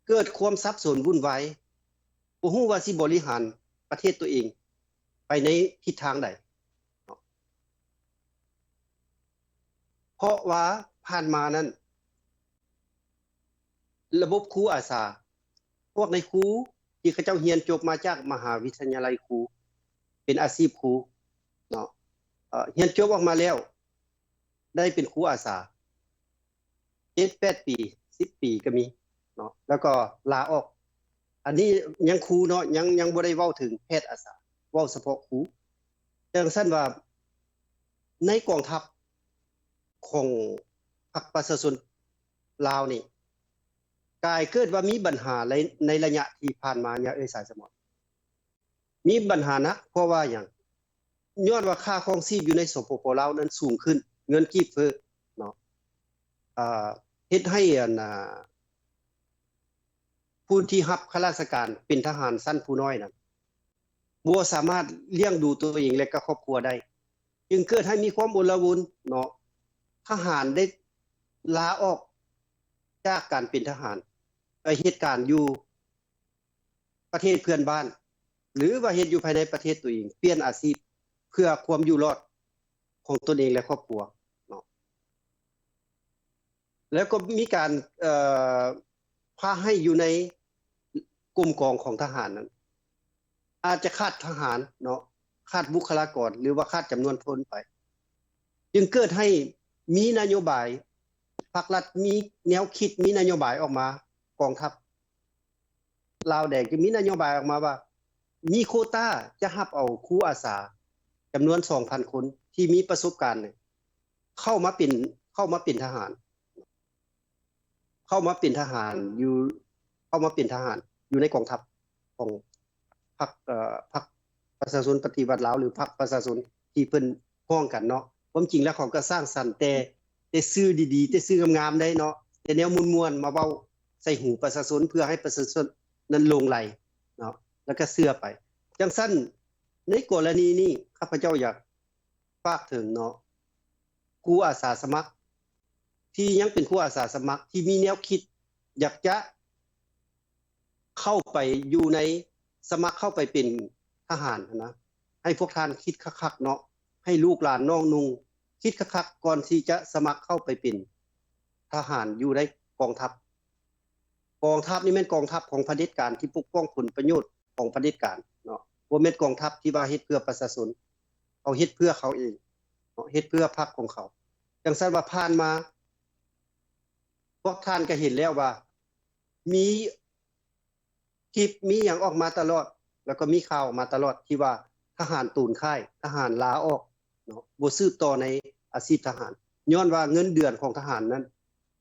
ເກີດຄວາມສັບສົນວຸ່ນວາຍ ບໍ່ຮູ້ວ່າຊິບໍລິຫານປະເທດຕົວເອງໄປໃນທິດທາງໃດເນາະ. ເພາະວ່າຜ່ານມານັ້ນ ລະບົບຄູອາສາ ພວກນາຍຄູທີ່ເຂົາເຈົ້າຮຽນຈົບມາຈາກມະຫາວິທະຍາໄລຄູ ເປັນອາຊີບຄູເນາະ ເອີ ຮຽນຈົບອອກມາແລ້ວ ໄດ້ເປັນຄູອາສາ ເຈັດແປດປີ ສິບປີກໍມີເນາະ ແລ້ວກໍລາອອກ. ອັນນີ້ຍັງຄູເນາະ ຍັງ ຍັງບໍ່ໄດ້ເວົ້າເຖິງແພດອາສາ ເວົ້າສະເພາະຄູ. ຈັ່ງຊັ້ນວ່າ ໃນກອງທັບຂອງພັກປະຊາຊົນລາວນີ້ ກາຍເກີດວ່າມີບັນຫາໃນ ໃນໄລຍະທີ່ຜ່ານມາ ຍາເອີຍ ສາຍສະໝອນ ມີບັນຫາໜັກ. ເພາະວ່າຫຍັງ? ຍ້ອນວ່າຄ່າຄອງຊີບຢູ່ໃນ ສປປ ລາວ ນັ້ນສູງຂຶ້ນ, ເງິນກີບເຟີ້ເນາະ ອ່າ ເຮັດໃຫ້ ອັນ ອ່າ ຜູ້ທີ່ຮັບຂ້າລາຊະການເປັນທະຫານຊັ້ນຜູ້ນ້ອຍນັ້ນ ບໍ່ສາມາດລ້ຽງດູຕົວເອງ ແລະ ກໍຄອບຄົວໄດ້, ຈຶ່ງເກີດໃຫ້ມີຄວາມໂອລະວົນເນາະ. ທະຫານໄດ້ລາອອກຈາກການເປັນທະຫານ ໄປເຮັດການຢູ່ ປະເທດເພື່ອນບ້ານ ຫຼືວ່າເຮັດຢູ່ພາຍໃນປະເທດຕົວເອງ, ປ່ຽນອາຊີບເພື່ອຄວາມຢູ່ລອດຂອງຕົນເອງ ແລະ ຄອບຄົວເນາະ. ແລ້ວກໍມີການ ເອີ ພາໃຫ້ຢູ່ໃນກົມກອງຂອງທະຫານນັ້ນ ອາດຈະຂາດທະຫານເນາະ, ຂາດບຸກຄະລາກອນ ຫຼືວ່າຂາດຈຳນວນຄົນໄປ, ຈຶ່ງເກີດໃຫ້ມີນະໂຍບາຍ, ພັກລັດມີແນວຄິດ, ມີນະໂຍບາຍອອກມາ, ກອງທັບ ລາວແດງຈຶ່ງມີນະໂຍບາຍອອກມາວ່າ ມີໂຄຕາຈະຮັບເອົາຄູອາສາຈຳນວນສອງພັນຄົນທີ່ມີປະສົບການເຂົ້າມາເປັນ ເຂົ້າມາເປັນທະຫານ ເຂົ້າມາເປັນທະຫານຢູ່ ເຂົ້າມາເປັນທະຫານຢູ່ໃນກອງທັບຂອງພັກ ເອີ ພັກປະຊາຊົນປະຕິວັດລາວ ຫຼື ພັກປະຊາຊົນທີ່ເພິ່ນຮ້ອງກັນເນາະ. ຄວາມຈິງແລ້ວເຂົາກໍສ້າງສັນແຕ່ ແຕ່ຊື່ດີໆ ແຕ່ຊື່ງາມໆໄດ໋ເນາະ, ແຕ່ແນວມ່ວນໆ ມາເວົ້າໃສ່ຫູປະຊາຊົນ ເພື່ອໃຫ້ປະຊາຊົນນັ້ນຫຼົງໄຫຼເນາະ ແລ້ວກໍເຊື່ອໄປ. ຈັ່ງຊັ້ນ ໃນກໍລະນີນີ້ ຂ້າພະເຈົ້າຢາກຝາກເຖິງເນາະ ຄູອາສາສະໝັກ ທີ່ຍັງເປັນຄູອາສາສະໝັກ ທີ່ມີແນວຄິດຢາກຈະ ເຂົ້າໄປຢູ່ໃນ ສະໝັກເຂົ້າໄປເປັນທະຫານຫັ້ນນະ, ໃຫ້ພວກທ່ານຄິດຄັກໆເນາະ, ໃຫ້ລູກຫຼານນ້ອງນຸ່ງຄິດຄັກໆ ກ່ອນທີ່ຈະສະໝັກເຂົ້າໄປເປັນທະຫານຢູ່ໃນກອງທັບ. ກອງທັບນີ້ແມ່ນກອງທັບຂອງຜະເດັດການ ທີ່ປົກປ້ອງຜົນປະໂຫຍດຂອງຜະເດັດການເນາະ, ບໍ່ແມ່ນກອງທັບທີ່ວ່າເຮັດເພື່ອປະຊາຊົນ, ເຂົາເຮັດເພື່ອເຂົາເອງເນາະ, ເຮັດເພື່ອພັກຂອງເຂົາ. ຈັ່ງຊັ້ນວ່າຜ່ານມາ ພວກທ່ານກໍເຫັນແລ້ວວ່າ ມີຄລິບ ມີຫຍັງອອກມາຕະຫຼອດ ແລ້ວກໍມີຂ່າວອອກມາຕະຫຼອດ ທີ່ວ່າທະຫານໂຕນຄ້າຍ, ທະຫານລາອອກເນາະ, ບໍ່ສືບຕໍ່ໃນອາຊີບທະຫານ ຍ້ອນວ່າເງິນເດືອນຂອງທະຫານນັ້ນ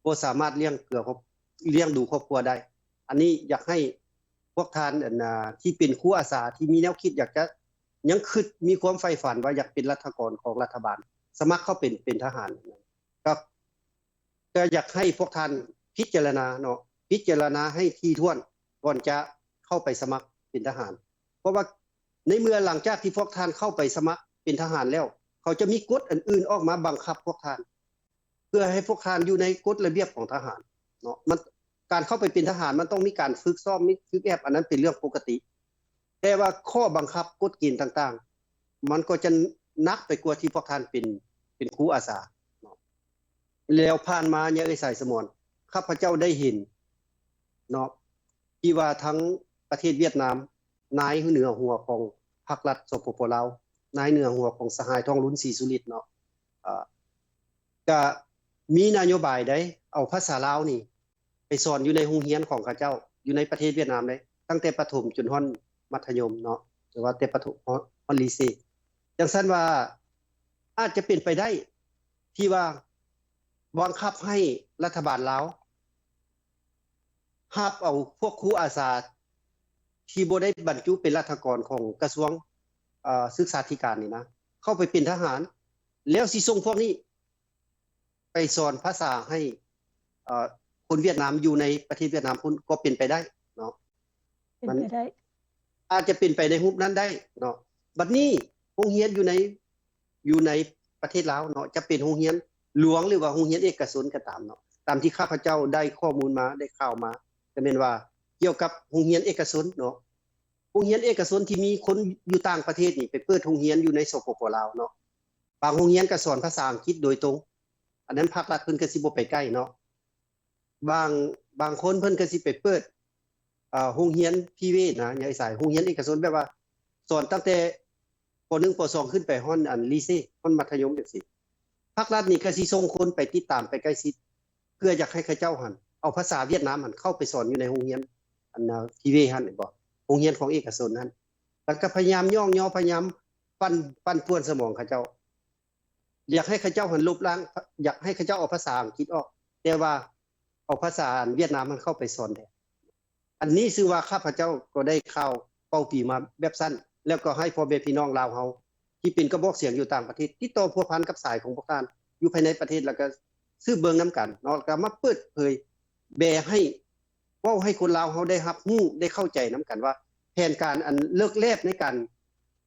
ບໍ່ສາມາດລ້ຽງເກືອຄອບ ລ້ຽງດູຄອບຄົວໄດ້. ອັນນີ້ຢາກໃຫ້ພວກທ່ານ ອັນນາ ທີ່ເປັນຄູອາສາ ທີ່ມີແນວຄິດຢາກຈະ ຍັງຄິດ ມີຄວາມໃຝ່ຝັນວ່າຢາກເປັນລັດຖະກອນຂອງລັດຖະບານ ສະໝັກເຂົ້າເປັນ ເປັນທະຫານ ກໍ ກໍຢາກໃຫ້ພວກທ່ານພິຈາລະນາເນາະ, ພິຈາລະນາໃຫ້ຖີ່ຖ້ວນ ກ່ອນຈະເຂົ້າໄປສະໝັກເປັນທະຫານ. ເພາະວ່າໃນເມື່ອຫຼັງຈາກທີ່ພວກທ່ານເຂົ້າໄປສະໝັກເປັນທະຫານແລ້ວ ເຂົາຈະມີກົດອັນອື່ນອອກມາບັງຄັບພວກທ່ານ ເພື່ອໃຫ້ພວກທ່ານຢູ່ໃນກົດລະບຽບຂອງທະຫານເນາະ. ມັນ ການເຂົ້າໄປເປັນທະຫານ ມັນຕ້ອງມີການຝຶກຊ້ອມ ມີຝຶກແອບ, ອັນນັ້ນເປັນເລື່ອງປົກກະຕິ. ແຕ່ວ່າຂໍ້ບັງຄັບ ກົດເກນຕ່າງໆ ມັນກໍຈະໜັກໄປກວ່າທີ່ພວກທ່ານເປັນ ເປັນຄູອາສາເນາະ. ແລ້ວຜ່ານມາ ຍາເອື້ອຍສາຍສະໝອນ ຂ້າພະເຈົ້າໄດ້ເຫັນເນາະ ທີ່ວ່າທັງປະເທດຫວຽດນາມ ນາຍເໜືອຫົວຂອງພັກລັດ ສປປ ລາວ, ນາຍເໜືອຫົວຂອງສະຫາຍ ທອງລຸນ ສີສຸລິດ ເນາະ, ເອີ ກະມີນະໂຍບາຍໃດ ເອົາພາສາລາວນີ້ ໄປສອນຢູ່ໃນໂຮງຮຽນຂອງເຂົາເຈົ້າ ຢູ່ໃນປະເທດຫວຽດນາມເດ້, ຕັ້ງແຕ່ປະຖົມຈົນຮອດມັດທະຍົມເນາະ ຫຼືວ່າແຕ່ປະຖົມຮອດ ຮອດລີເຊ. ຈັ່ງຊັ້ນວ່າ ອາດຈະເປັນໄປໄດ້ ທີ່ວ່າບັງຄັບໃຫ້ລັດຖະບານລາວ ຮັບເອົາພວກຄູອາສາທີ່ບໍ່ໄດ້ບັນຈຸເປັນລັດຖະກອນຂອງກະຊວງ ເອີ ສຶກສາທິການນີ້ນະ ເຂົ້າໄປເປັນທະຫານ ແລ້ວຊິສົ່ງພວກນີ້ ໄປສອນພາສາໃຫ້ ເອີ ຄົນຫວຽດນາມຢູ່ໃນປະເທດຫວຽດນາມພຸ້ນ ກໍເປັນໄປໄດ້ເນາະ. ເປັນໄປໄດ້ ອາດຈະເປັນໄປໃນຮູບນັ້ນໄດ້ເນາະ. ບັດນີ້ໂຮງຮຽນຢູ່ໃນ ຢູ່ໃນປະເທດລາວເນາະ ຈະເປັນໂຮງຮຽນຫຼວງ ຫຼືວ່າໂຮງຮຽນເອກະຊົນກໍຕາມເນາະ, ຕາມທີ່ຂ້າພະເຈົ້າໄດ້ຂໍ້ມູນມາ ໄດ້ຂ່າວມາ ກໍແມ່ນວ່າກ່ຽວກັບໂຮງຮຽນເອກະຊົນເນາະ, ໂຮງຮຽນເອກະຊົນທີ່ມີຄົນຢູ່ຕ່າງປະເທດນີ້ ໄປເປີດໂຮງຮຽນຢູ່ໃນ ສປປ ລາວເນາະ. ບາງໂຮງຮຽນກໍສອນພາສາອັງກິດໂດຍຕົງ, ອັນນັ້ນພາກລັດເພິ່ນກໍຊິບໍ່ໄປໃກ້ເນາະ. ບາງ ບາງຄົນເພິ່ນກໍຊິໄປເປີດ ເອີ ໂຮງຮຽນ private ນະ ຍາຍສາຍ ໂຮງຮຽນເອກະຊົນ ແບບວ່າສອນຕັ້ງແຕ່ ປໍໜຶ່ງ ປໍສອງ ຂຶ້ນໄປຮອດອັນລີເຊ ຮອດມັດທະຍົມຈັ່ງຊີ້. ພາກລັດນີ້ກໍຊິສົ່ງຄົນໄປຕິດຕາມ ໄປໃກ້ຊິດ ເພື່ອຢາກໃຫ້ເຂົາເຈົ້າຫັ້ນ ເອົາພາສາຫວຽດນາມຫັ້ນ ເຂົ້າໄປສອນຢູ່ໃນໂຮງຮຽນ ອັນນະ private ຫັ້ນ ແມ່ນບໍ່? ໂຮງຮຽນຂອງເອກະຊົນຫັ້ນ ແລ້ວກໍພະຍາຍາມຍ້ອງຍໍ ພະຍາຍາມປັ່ນ ປັ່ນປ່ວນສະໝອງເຂົາເຈົ້າ. ຢາກໃຫ້ເຂົາເຈົ້າຫັ້ນລົບລ້າງ ຢາກໃຫ້ເຂົາເຈົ້າເອົາພາສາອັງກິດອອກ ແຕ່ວ່າເອົາພາສາຫວຽດນາມຫັ້ນເຂົ້າໄປສອນແທນ. ອັນນີ້ຊື່ວ່າຂ້າພະເຈົ້າກໍໄດ້ຂ່າວເປົ່າປີມາແບບຊັ້ນ, ແລ້ວກໍໃຫ້ພໍ່ແມ່ພີ່ນ້ອງລາວເຮົາທີ່ເປັນກະບອກສຽງຢູ່ຕ່າງປະເທດ ຕິດຕໍ່ພົວພັນກັບສາຍຂອງພວກທ່ານຢູ່ພາຍໃນປະເທດ ແລ້ວກໍສືບເບິ່ງນຳກັນເນາະ, ແລ້ວກໍມາເປີດເຜີຍແບໃຫ້ ເວົ້າໃຫ້ຄົນລາວເຮົາໄດ້ຮັບຮູ້ ໄດ້ເຂົ້າໃຈນຳກັນວ່າ ແຜນການອັນເລິກແລບໃນການ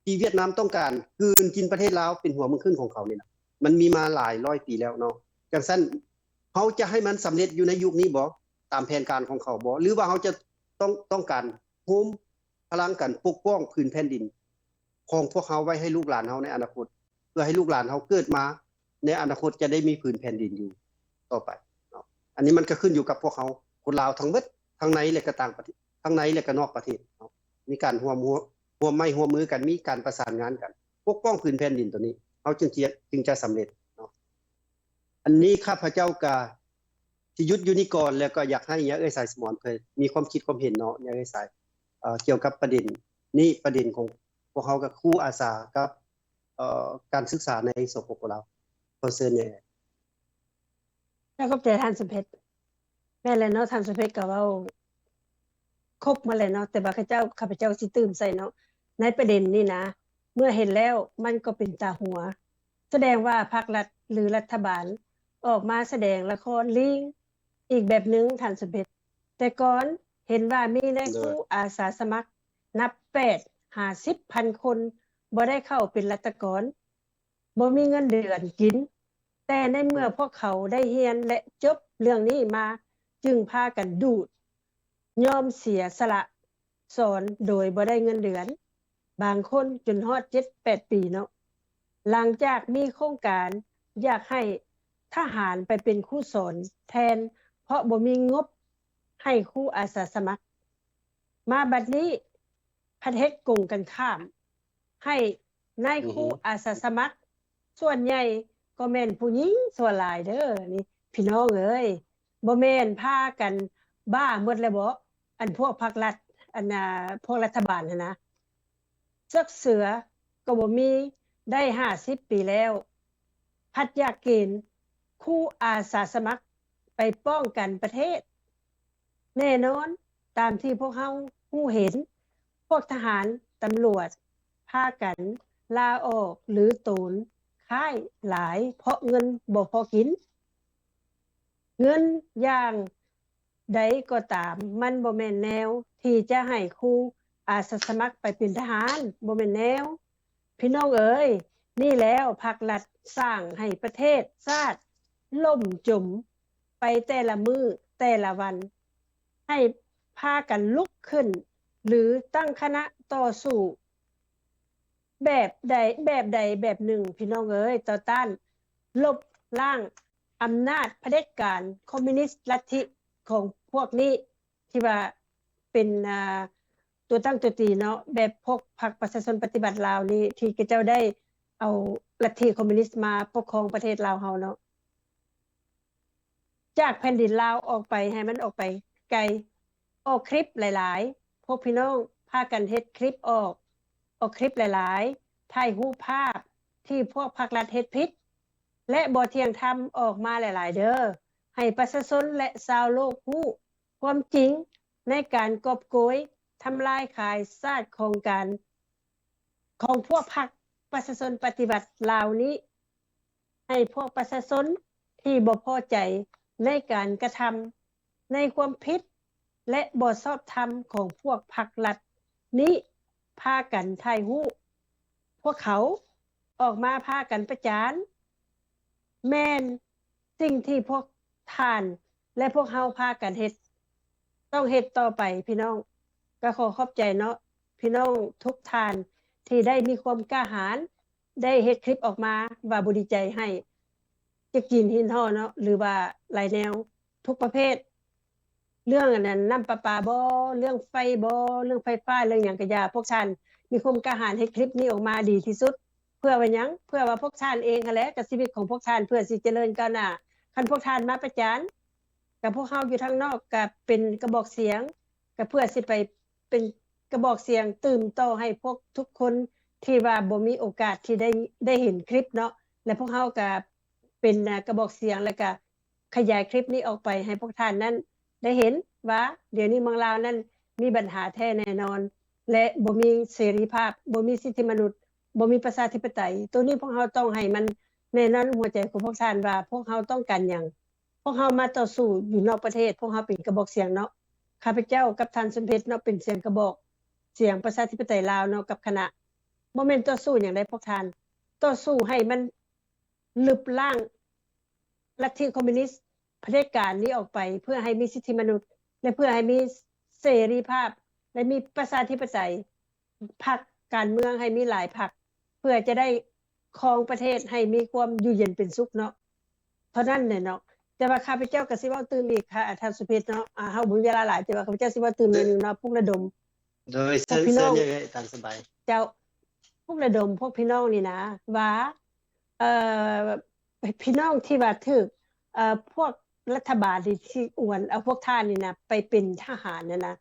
ທີ່ຫວຽດນາມຕ້ອງການກືນກິນປະເທດລາວເປັນຫົວເມືອງຂຶ້ນຂອງເຂົານີ້ນະ ມັນມີມາຫຼາຍຮ້ອຍປີແລ້ວເນາະ. ຈັ່ງຊັ້ນ ເຮົາຈະໃຫ້ມັນສຳເລັດຢູ່ໃນຍຸກນີ້ບໍ່? ຕາມແຜນການຂອງເຂົາບໍ່? ຫຼືວ່າເຮົາຈະຕ້ອງ ຕ້ອງການໂຮມພະລັງກັນປົກປ້ອງພື້ນແຜ່ນດິນ ຂອງພວກເຮົາໄວ້ໃຫ້ລູກຫຼານເຮົາໃນອະນາຄົດ ເພື່ອໃຫ້ລູກຫຼານເຮົາເກີດມາໃນອະນາຄົດຈະໄດ້ມີພື້ນແຜ່ນດິນຢູ່ຕໍ່ໄປເນາະ. ອັນນີ້ມັນກໍຂຶ້ນຢູ່ກັບພວກເຮົາຄົນລາວທັງເບິດ ທັງໃນ ແລະ ກໍຕ່າງປະເທດ ທັງໃນ ແລະ ກໍນອກປະເທດເນາະ ມີການຮ່ວມ ຮ່ວມໄມ້ຮ່ວມມືກັນ ມີການປະສານງານກັນ ປົກປ້ອງພື້ນແຜ່ນດິນໂຕນີ້ ເຮົາຈຶ່ງຈະ ຈຶ່ງຈະສຳເລັດເນາະ. ອັນນີ້ຂ້າພະເຈົ້າກະຊິຢຸດຢູ່ນີ້ກ່ອນ ແລ້ວກໍຢາກໃຫ້ຍາເອື້ອຍສາຍສະໝອນເພິ່ນມີຄວາມຄິດຄວາມເຫັນເນາະ ຍາເອື້ອຍສາຍ ເອີ ກ່ຽວກັບປະເດັນນີ້ ປະເດັນຂອງພວກເຮົາກັບຄູອາສາກັບ ເອີ ການສຶກສາໃນ ສປປ ລາວ ຂໍເຊີນຍາເອື້ອຍ. ເຈົ້າ ຂອບໃຈທ່ານສົມເພັດ. ແມ່ນແຫຼະເນາະ ທ່ານສົມເພັດກໍເວົ້າຄົບໝົດແຫຼະເນາະ ແຕ່ວ່າຂ້າເຈົ້າ ຂ້າພະເຈົ້າຊິຕື່ມໃສ່ເນາະ ໃນປະເດັນນີ້ນະ ເມື່ອເຫັນແລ້ວມັນກໍເປັນຕາຫົວ ສະແດງວ່າພັກລັດ ຫຼື ລັດຖະບານ ອອກມາສະແດງລະຄອນລີງອີກແບບໜຶ່ງ ທ່ານສົມເພັດ. ແຕ່ກ່ອນເຫັນວ່າມີນາຍຄູ ໂດຍ ອາສາສະໝັກນັບແປດຫາສິບພັນຄົນ ບໍ່ໄດ້ເຂົ້າເປັນລັດຖະກອນ, ບໍ່ມີເງິນເດືອນກິນ. ແຕ່ໃນເມື່ອພວກເຂົາໄດ້ຮຽນ ແລະ ຈົບເລື່ອງນີ້ມາ, ຈຶ່ງພາກັນດູດ ຍອມເສຍສະຫຼະສອນໂດຍບໍ່ໄດ້ເງິນເດືອນ, ບາງຄົນຈົນຮອດເຈັດແປດປີເນາະ. ຫຼັງຈາກມີໂຄງການຢາກໃຫ້ທະຫານໄປເປັນຄູສອນແທນ ເພາະບໍ່ມີງົບໃຫ້ຄູອາສາສະໝັກ, ມາບັດນີ້ພັດເຮັດກົງກັນຂ້າມ, ໃຫ້ນາຍຄູ ອືຮຶ ອາສາສະໝັກ ສ່ວນໃຫຍ່ກໍແມ່ນຜູ້ຍິງສ່ວນຫຼາຍເດີ້ ນີ້ພີ່ນ້ອງເອີຍ. ບໍ່ແມ່ນພາກັນບ້າໝົດແລ້ວບໍ? ອັນພວກພັກລັດ ອັນ ອາ ພວກລັດຖະບານຫັ້ນນະ ເຊືອກເສືອກໍບໍ່ມີ ໄດ້ຫ້າສິບປີແລ້ວ ພັດຢາກເກນຄູອາສາສະໝັກໄປປ້ອງກັນປະເທດ. ແນ່ນອນ, ຕາມທີ່ພວກເຮົາຮູ້ເຫັນ, ພວກທະຫານ, ຕຳຫຼວດ ພາກັນລາອອກ ຫຼື ໂຕນຄ້າຍຫຼາຍ ເພາະເງິນບໍ່ພໍກິນ. ເງິນຢ່າງໃດກໍຕາມ, ມັນບໍ່ແມ່ນແນວທີ່ຈະໃຫ້ຄູອາສາສະໝັກໄປເປັນທະຫານ, ບໍ່ແມ່ນແນວ. ພີ່ນ້ອງເອີຍ, ນີ້ແລ້ວພັກລັດສ້າງໃຫ້ປະເທດຊາດລົ້ມຈົມໄປແຕ່ລະມື້ແຕ່ລະວັນ, ໃຫ້ພາກັນລຸກຂຶ້ນ ຫຼື ຕັ້ງຄະນະຕໍ່ສູ້ແບບໃດ ແບບໃດແບບໜຶ່ງ ພີ່ນ້ອງເອີຍ, ຕໍ່ຕ້ານລົບລ້າງອຳນາດຜະເດັດການຄອມມິວນິດລັດທິຂອງພວກນີ້ ທີ່ວ່າເປັນ ອ່າ ຕົວຕັ້ງຕົວຕີເນາະ, ແບບພວກພັກປະຊາຊົນປະຕິວັດລາວນີ້ ທີ່ເຂົາເຈົ້າໄດ້ເອົາລັດທິຄອມມິວນິດມາປົກຄອງປະເທດລາວເຮົາເນາະ. ຈາກແຜ່ນດິນລາວອອກໄປ ໃຫ້ມັນອອກໄປໄກ, ອອກຄລິບຫຼາຍໆ, ພວກພີ່ນ້ອງພາກັນເຮັດຄລິບອອກ, ອອກຄລິບຫຼາຍໆ, ຖ່າຍຮູບພາບທີ່ພວກພັກລັດເຮັດຜິດ ແລະ ບໍ່ທ່ຽງທຳອອກມາຫຼາຍໆເດີ້, ໃຫ້ປະຊາຊົນ ແລະ ຊາວໂລກຮູ້ຄວາມຈິງໃນການກອບໂກຍທຳລາຍຂາຍຊາດຂອງການ ຂອງພວກພັກປະຊາຊົນປະຕິວັດລາວນີ້ ໃຫ້ພວກປະຊາຊົນທີ່ບໍ່ພໍໃຈໃນການກະທຳ ໃນຄວາມຜິດ ແລະ ບໍ່ຊອບທຳຂອງພວກພັກລັດນີ້ ພາກັນຖ່າຍຮູບພວກເຂົາອອກມາພາກັນປະຈານ. ແມ່ນສິ່ງທີ່ພວກທ່ານ ແລະ ພວກເຮົາພາກັນເຮັດ, ຕ້ອງເຮັດຕໍ່ໄປພີ່ນ້ອງ. ກໍຂໍຂອບໃຈເນາະ ພີ່ນ້ອງທຸກທ່ານທີ່ໄດ້ມີຄວາມກ້າຫານ ໄດ້ເຮັດຄລິບອອກມາວ່າບໍ່ດີໃຈໃຫ້ຈັກຈີນຫີນຫໍ້ເນາະ ຫຼືວ່າຫຼາຍແນວ ທຸກປະເພດ, ເລື່ອງອັນນັ້ນ ນ້ຳປະປາບໍ, ເລື່ອງໄຟບໍ, ເລື່ອງໄຟຟ້າ, ເລື່ອງຫຍັງກະຢ່າ, ພວກທ່ານມີຄວາມກ້າຫານເຮັດຄລິບນີ້ອອກມາດີທີ່ສຸດ. ເພື່ອວ່າຫຍັງ? ເພື່ອວ່າພວກທ່ານເອງຫັ້ນແຫຼະ ກັບຊີວິດຂອງພວກທ່ານ ເພື່ອຊິຈະເລີນກ້າວໜ້າ. ຄັນພວກທ່ານມາປະຈານ ກັບພວກເຮົາຢູ່ທາງນອກ ກະເປັນກະບອກສຽງ, ກະເພື່ອຊິໄປເປັນກະບອກສຽງຕື່ມຕໍ່ໃຫ້ພວກທຸກຄົນທີ່ວ່າບໍ່ມີໂອກາດທີ່ໄດ້ ໄດ້ເຫັນຄລິບເນາະ, ແລະ ພວກເຮົາກະເປັນ ອາ ກະບອກສຽງ ແລະ ກະຂະຫຍາຍຄລິບນີ້ອອກໄປໃຫ້ພວກທ່ານນັ້ນໄດ້ເຫັນວ່າ ດຽວນີ້ເມືອງລາວນັ້ນມີບັນຫາແທ້ແນ່ນອນ ແລະ ບໍ່ມີເສລີພາບ, ບໍ່ມີສິດທິມະນຸດ, ບໍ່ມີປະຊາທິປະໄຕ. ໂຕນີ້ພວກເຮົາຕ້ອງໃຫ້ມັນແນ່ນອນຫົວໃຈຂອງພວກທ່ານວ່າ ພວກເຮົາຕ້ອງການຫຍັງ. ພວກເຮົາມາຕໍ່ສູ້ຢູ່ນອກປະເທດ, ພວກເຮົາເປັນກະບອກສຽງເນາະ. ຂ້າພະເຈົ້າກັບທ່ານສົມເພັດເນາະ ເປັນສຽງກະບອກສຽງປະຊາທິປະໄຕລາວເນາະ ກັບຄະນະ. ບໍ່ແມ່ນຕໍ່ສູ້ຫຍັງໃດພວກທ່ານ, ຕໍ່ສູ້ໃຫ້ມັນລຶບລ້າງລັດທິຄອມມິວນິດຜະເດັດການນີ້ອອກໄປ ເພື່ອໃຫ້ມີສິດທິມະນຸດ ແລະ ເພື່ອໃຫ້ມີເສລີພາບ ແລະ ມີປະຊາທິປະໄຕ. ພັກການເມືອງໃຫ້ມີຫຼາຍພັກ ເພື່ອຈະໄດ້ຄອງປະເທດໃຫ້ມີຄວາມຢູ່ເຢັນເປັນສຸກເນາະ ເທົ່ານັ້ນແຫຼະເນາະ. ແຕ່ວ່າຂ້າພະເຈົ້າກໍຊິເວົ້າຕື່ມອີກ ທ່ານສຸເພັດເນາະ, ອາ ເຮົາບໍ່ມີເວລາຫຼາຍ ແຕ່ວ່າຂ້າພະເຈົ້າຊິເວົ້າຕື່ມໜ້ອຍໜຶ່ງເນາະ. ປຸກລະດົມ ໂດຍ ເຊີນ ເຊີນເລີຍ ຕາມສະບາຍ. ເຈົ້າ ປຸກລະດົມພວກພີ່ນ້ອງນີ້ນະ ວ່າ ເອີ ພີ່ນ້ອງທີ່ວ່າຖືກ ເອີ ພວກລັດຖະບານທີ່ ທີ່ອວນເອົາພວກທ່ານນີ້ນະ ໄປເປັນທະຫານນັ້ນນະ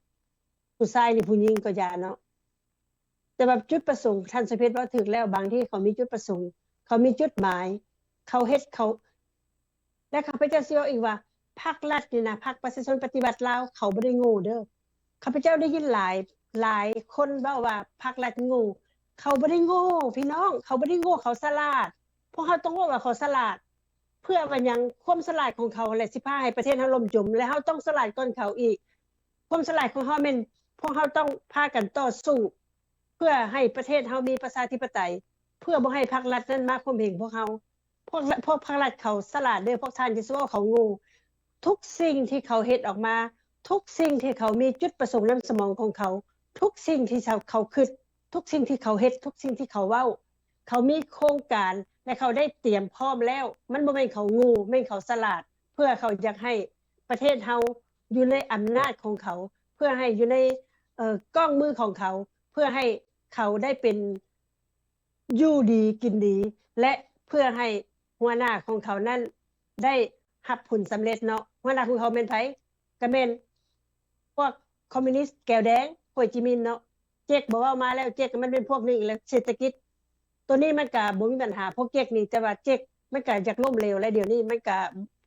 ຜູ້ຊາຍນີ້ຜູ້ຍິງກໍຢ່າເນາະ, ແຕ່ວ່າຈຸດປະສົງ ທ່ານສຸເພັດເວົ້າຖືກແລ້ວ, ບາງທີເຂົາມີຈຸດປະສົງ, ເຂົາມີຈຸດໝາຍ, ເຂົາເຮັດ ເຂົາ ແລະ ຂ້າພະເຈົ້າຊິເວົ້າອີກວ່າ ພັກລັດນີ້ນະ ພັກປະຊາຊົນປະຕິວັດລາວ ເຂົາບໍ່ໄດ້ໂງ່ເດີ້. ຂ້າພະເຈົ້າໄດ້ຍິນຫຼາຍ ຫຼາຍຄົນເວົ້າວ່າພັກລັດໂງ່. ເຂົາບໍ່ໄດ້ໂງ່ພີ່ນ້ອງ, ເຂົາບໍ່ໄດ້ໂງ່, ເຂົາສະຫຼາດ. ພວກເຮົາຕ້ອງເວົ້າວ່າເຂົາສະຫຼາດ. ເພື່ອວ່າຫຍັງ? ຄວາມສະຫຼາດຂອງເຂົາແຫຼະ ຊິພາໃຫ້ປະເທດເຮົາລົ້ມຈົມ ແລະ ເຮົາຕ້ອງສະຫຼາດກ່ອນເຂົາອີກ. ຄວາມສະຫຼາດຂອງເຮົາແມ່ນ ພວກເຮົາຕ້ອງພາກັນຕໍ່ສູ້ ເພື່ອໃຫ້ປະເທດເຮົາມີປະຊາທິປະໄຕ ເພື່ອບໍ່ໃຫ້ພັກລັດນັ້ນມາຂົ່ມເຫງພວກເຮົາ. ພວກ ພວກພັກລັດເຂົາສະຫຼາດເດີ້ ພວກທ່ານຢ່າຊິເວົ້າເຂົາໂງ່. ທຸກສິ່ງທີ່ເຂົາເຮັດອອກມາ, ທຸກສິ່ງທີ່ເຂົາມີຈຸດປະສົງນຳສະໝອງຂອງເຂົາ, ທຸກສິ່ງທີ່ເຂົາຄິດ, ທຸກສິ່ງທີ່ເຂົາເຮັດ, ທຸກສິ່ງທີ່ເຂົາເວົ້າ, ເຂົາມີໂຄງການ ແລະ ເຂົາໄດ້ຕຽມພ້ອມແລ້ວ. ມັນບໍ່ແມ່ນເຂົາໂງ່, ແມ່ນເຂົາສະຫຼາດ ເພື່ອເຂົາຢາກໃຫ້ປະເທດເຮົາຢູ່ໃນອຳນາດຂອງເຂົາ, ເພື່ອໃຫ້ຢູ່ໃນ ເອີ ກ້ອງມືຂອງເຂົາ, ເພື່ອໃຫ້ເຂົາໄດ້ເປັນ ຢູ່ດີກິນດີ ແລະ ເພື່ອໃຫ້ຫົວໜ້າຂອງເຂົານັ້ນໄດ້ຮັບຜົນສຳເລັດເນາະ. ຫົວໜ້າຂອງເຂົາແມ່ນໃຜ? ກະແມ່ນພວກຄອມມູນິດແກວແດງ ໂຮຈິມິນເນາະ. ເຈັກບໍ່ເວົ້າມາແລ້ວ, ເຈັກມັນເປັນພວກໜຶ່ງແລ້ວ ເສດຖະກິດໂຕນີ້ມັນກະບໍ່ມີບັນຫາ ພວກເຈັກນີ້, ແຕ່ວ່າເຈັກມັນກະຢາກລົ້ມເຫຼວ ແລະ ດຽວນີ້ມັນກະ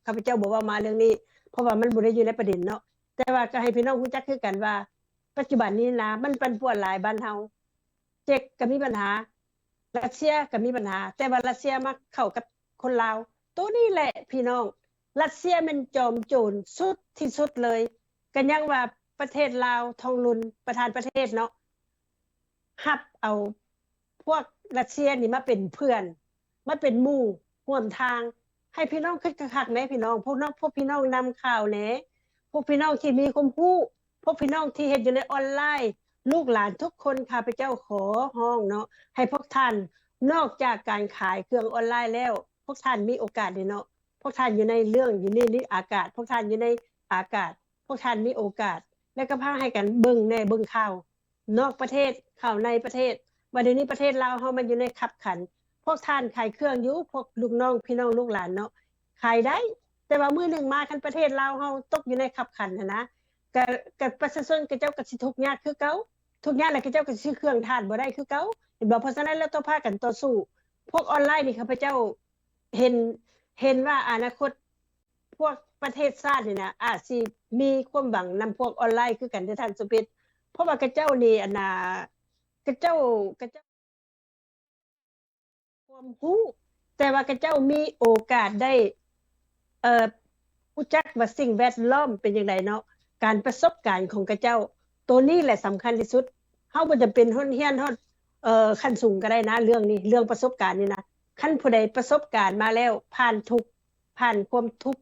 ຂ້າພະເຈົ້າບໍ່ເວົ້າມາເລື່ອງນີ້ ເພາະວ່າມັນບໍ່ໄດ້ຢູ່ໃນປະເດັນເນາະ. ແຕ່ວ່າກະໃຫ້ພີ່ນ້ອງຮູ້ຈັກຄືກັນວ່າ ປັດຈຸບັນນີ້ນະ ມັນປັ່ນປ່ວນຫຼາຍບ້ານເຮົາ. ເຈັກກໍມີບັນຫາ, ຣັດເຊຍກໍມີບັນຫາ, ແຕ່ວ່າຣັດເຊຍມັກເຂົ້າກັບຄົນລາວ. ໂຕນີ້ແຫຼະພີ່ນ້ອງ, ຣັດເຊຍແມ່ນຈອມໂຈນສຸດທີ່ສຸດເລີຍ. ກໍຍັງວ່າປະເທດລາວທອງລຸນ ປະທານປະເທດເນາະ ຮັບເອົາພວກຣັດເຊຍນີ້ມາເປັນເພື່ອນ, ມາເປັນໝູ່ຮ່ວມທາງ. ໃຫ້ພີ່ນ້ອງຄິດຄັກໆແດ່ພີ່ນ້ອງ, ພວກນ້ອງ ພວກພີ່ນ້ອງນຳຂ່າວແດ່, ພວກພີ່ນ້ອງທີ່ມີຄວາມຮູ້, ພວກພີ່ນ້ອງທີ່ເຮັດຢູ່ໃນອອນລາຍ, ລູກຫຼານທຸກຄົນ ຂ້າພະເຈົ້າຂໍຮ້ອງເນາະ ໃຫ້ພວກທ່ານ ນອກຈາກການຂາຍເຄື່ອງອອນລາຍແລ້ວ ພວກທ່ານມີໂອກາດເດເນາະ, ພວກທ່ານຢູ່ໃນເລື່ອງ ຢູ່ໃນ ໃນອາກາດ, ພວກທ່ານຢູ່ໃນອາກາດ, ພວກທ່ານມີໂອກາດ ແລ້ວກໍພາໃຫ້ກັນເບິ່ງແດ່ ເບິ່ງຂ່າວ ນອກປະເທດ ເຂົ້າໃນປະເທດ. ວ່າດຽວນີ້ປະເທດລາວເຮົາມັນຢູ່ໃນຄັບຂັນ. ພວກທ່ານຂາຍເຄື່ອງຢູ່ ພວກລູກນ້ອງ ພີ່ນ້ອງ ລູກຫຼານເນາະ ຂາຍໄດ້, ແຕ່ວ່າມື້ໜຶ່ງມາ ຄັນປະເທດລາວເຮົາຕົກຢູ່ໃນຄັບຂັນຫັ້ນນະ ກະ ກະປະຊາຊົນເຂົາເຈົ້າກໍຊິທຸກຍາກຄືເກົ່າ. ທຸກຍາກແລ້ວເຂົາເຈົ້າກໍຊິຊື້ເຄື່ອງທ່ານບໍ່ໄດ້ຄືເກົ່າ. ເຫັນບໍ່? ເພາະສະນັ້ນແລ້ວຕ້ອງພາກັນຕໍ່ສູ້. ພວກອອນລາຍນີ້ ຂ້າພະເຈົ້າເຫັນ ເຫັນວ່າອະນາຄົດ ພວກປະເທດຊາດນີ້ນະ ອາດຊິມີຄວາມຫວັງນຳພວກອອນລາຍຄືກັນເດີ້ທ່ານສົມເພດ. ເພາະວ່າເຂົາເຈົ້ານີ້ ອັນນ່າ ເຂົາເຈົ້າ ເຂົາເຈົ້າ ຄວາມຮູ້ ແຕ່ວ່າເຂົາເຈົ້າມີໂອກາດໄດ້ ເອີ ຮູ້ຈັກວ່າສິ່ງແວດລ້ອມເປັນຈັ່ງໃດເນາະ, ການປະສົບການຂອງເຂົາເຈົ້າ. ໂຕນີ້ແຫຼະສຳຄັນທີ່ສຸດ. ເຮົາບໍ່ຈຳເປັນຮຽນຮອດ ເອີ ຂັ້ນສູງກໍໄດ້ນະ ເລື່ອງນີ້ ເລື່ອງປະສົບການນີ້ນະ. ຄັນຜູ້ໃດປະສົບການມາແລ້ວ ຜ່ານທຸກ ຜ່ານຄວາມທຸກ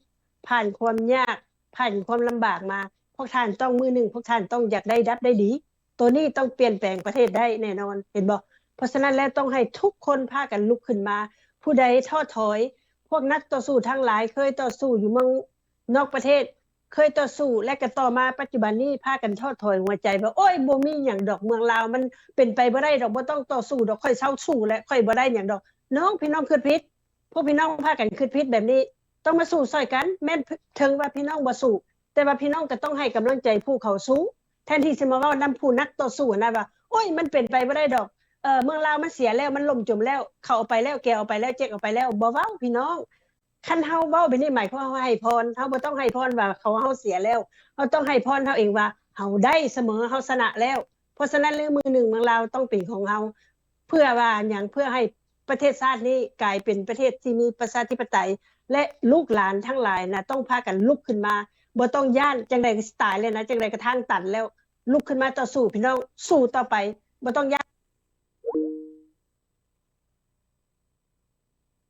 ຜ່ານຄວາມຍາກ ຜ່ານຄວາມລຳບາກມາ, ພວກທ່ານຕ້ອງ ມື້ໜຶ່ງພວກທ່ານຕ້ອງຢາກໄດ້ດັບໄດ້ດີ. ໂຕນີ້ຕ້ອງປ່ຽນແປງປະເທດໄດ້ແນ່ນອນ ເຫັນບໍ່? ເພາະສະນັ້ນແລ້ວຕ້ອງໃຫ້ທຸກຄົນພາກັນລຸກຂຶ້ນມາ. ຜູ້ໃດທໍ້ຖອຍ, ພວກນັກຕໍ່ສູ້ທັງຫຼາຍເຄີຍຕໍ່ສູ້ຢູ່ເມືອງນອກປະເທດ, ເຄີຍຕໍ່ສູ້ ແລະ ກໍຕໍ່ມາປັດຈຸບັນນີ້ພາກັນທໍ້ຖອຍຫົວໃຈວ່າ ໂອ້ຍ ບໍ່ມີຫຍັງດອກ, ເມືອງລາວມັນເປັນໄປບໍ່ໄດ້ດອກ, ບໍ່ຕ້ອງຕໍ່ສູ້ດອກ, ຂ້ອຍເຊົາສູ້ແລ້ວ, ຂ້ອຍບໍ່ໄດ້ຫຍັງດອກ. ນ້ອງ ພີ່ນ້ອງຄິດຜິດ. ພວກພີ່ນ້ອງພາກັນຄິດຜິດແບບນີ້ ຕ້ອງມາສູ້ຊ່ອຍກັນ. ແມ່ນເຖິງວ່າພີ່ນ້ອງບໍ່ສູ້ ແຕ່ວ່າພີ່ນ້ອງກໍຕ້ອງໃຫ້ກຳລັງໃຈຜູ້ເຂົາສູ້ ແທນທີ່ຊິມາເວົ້ານຳຜູ້ນັກຕໍ່ສູ້ຫັ້ນນະວ່າ ໂອ້ຍ ມັນເປັນໄປບໍ່ໄດ້ດອກ, ເອີ ເມືອງລາວມັນເສຍແລ້ວ, ມັນລົ້ມຈົມແລ້ວ, ເຂົາເອົາໄປແລ້ວ, ແກເອົາໄປແລ້ວ, ເຈັກເອົາໄປແລ້ວ. ບໍ່ເວົ້າ ພີ່ນ້ອງ. ຄັນເຮົາເວົ້າແບບນີ້ ໝາຍຄວາມວ່າເຮົາໃຫ້ພອນ. ເຮົາບໍ່ຕ້ອງໃຫ້ພອນວ່າເຂົາ ເຮົາເສຍແລ້ວ, ເຮົາຕ້ອງໃຫ້ພອນເຮົາເອງວ່າເຮົາໄດ້ສະເໝີ, ເຮົາຊະນະແລ້ວ. ເພາະສະນັ້ນແລ້ວ ມື້ໜຶ່ງເມືອງລາວຕ້ອງເປັນຂອງເຮົາ. ເພື່ອວ່າຫຍັງ? ເພື່ອໃຫ້ປະເທດຊາດນີ້ກາຍເປັນປະເທດທີ່ມີປະຊາທິປະໄຕ ແລະ ລູກຫຼານທັງຫຼາຍນະ ຕ້ອງພາກັນລຸກຂຶ້ນມາ, ບໍ່ຕ້ອງຢ້ານ. ຈັ່ງໃດກໍຊິຕາຍແລ້ວນະ, ຈັ່ງໃດກໍທາງຕັນແລ້ວ. ລຸກຂຶ້ນມາຕໍ່ສູ້ ພີ່ນ້ອງ, ສູ້ຕໍ່ໄປ, ບໍ່ຕ້ອງຢ້ານ.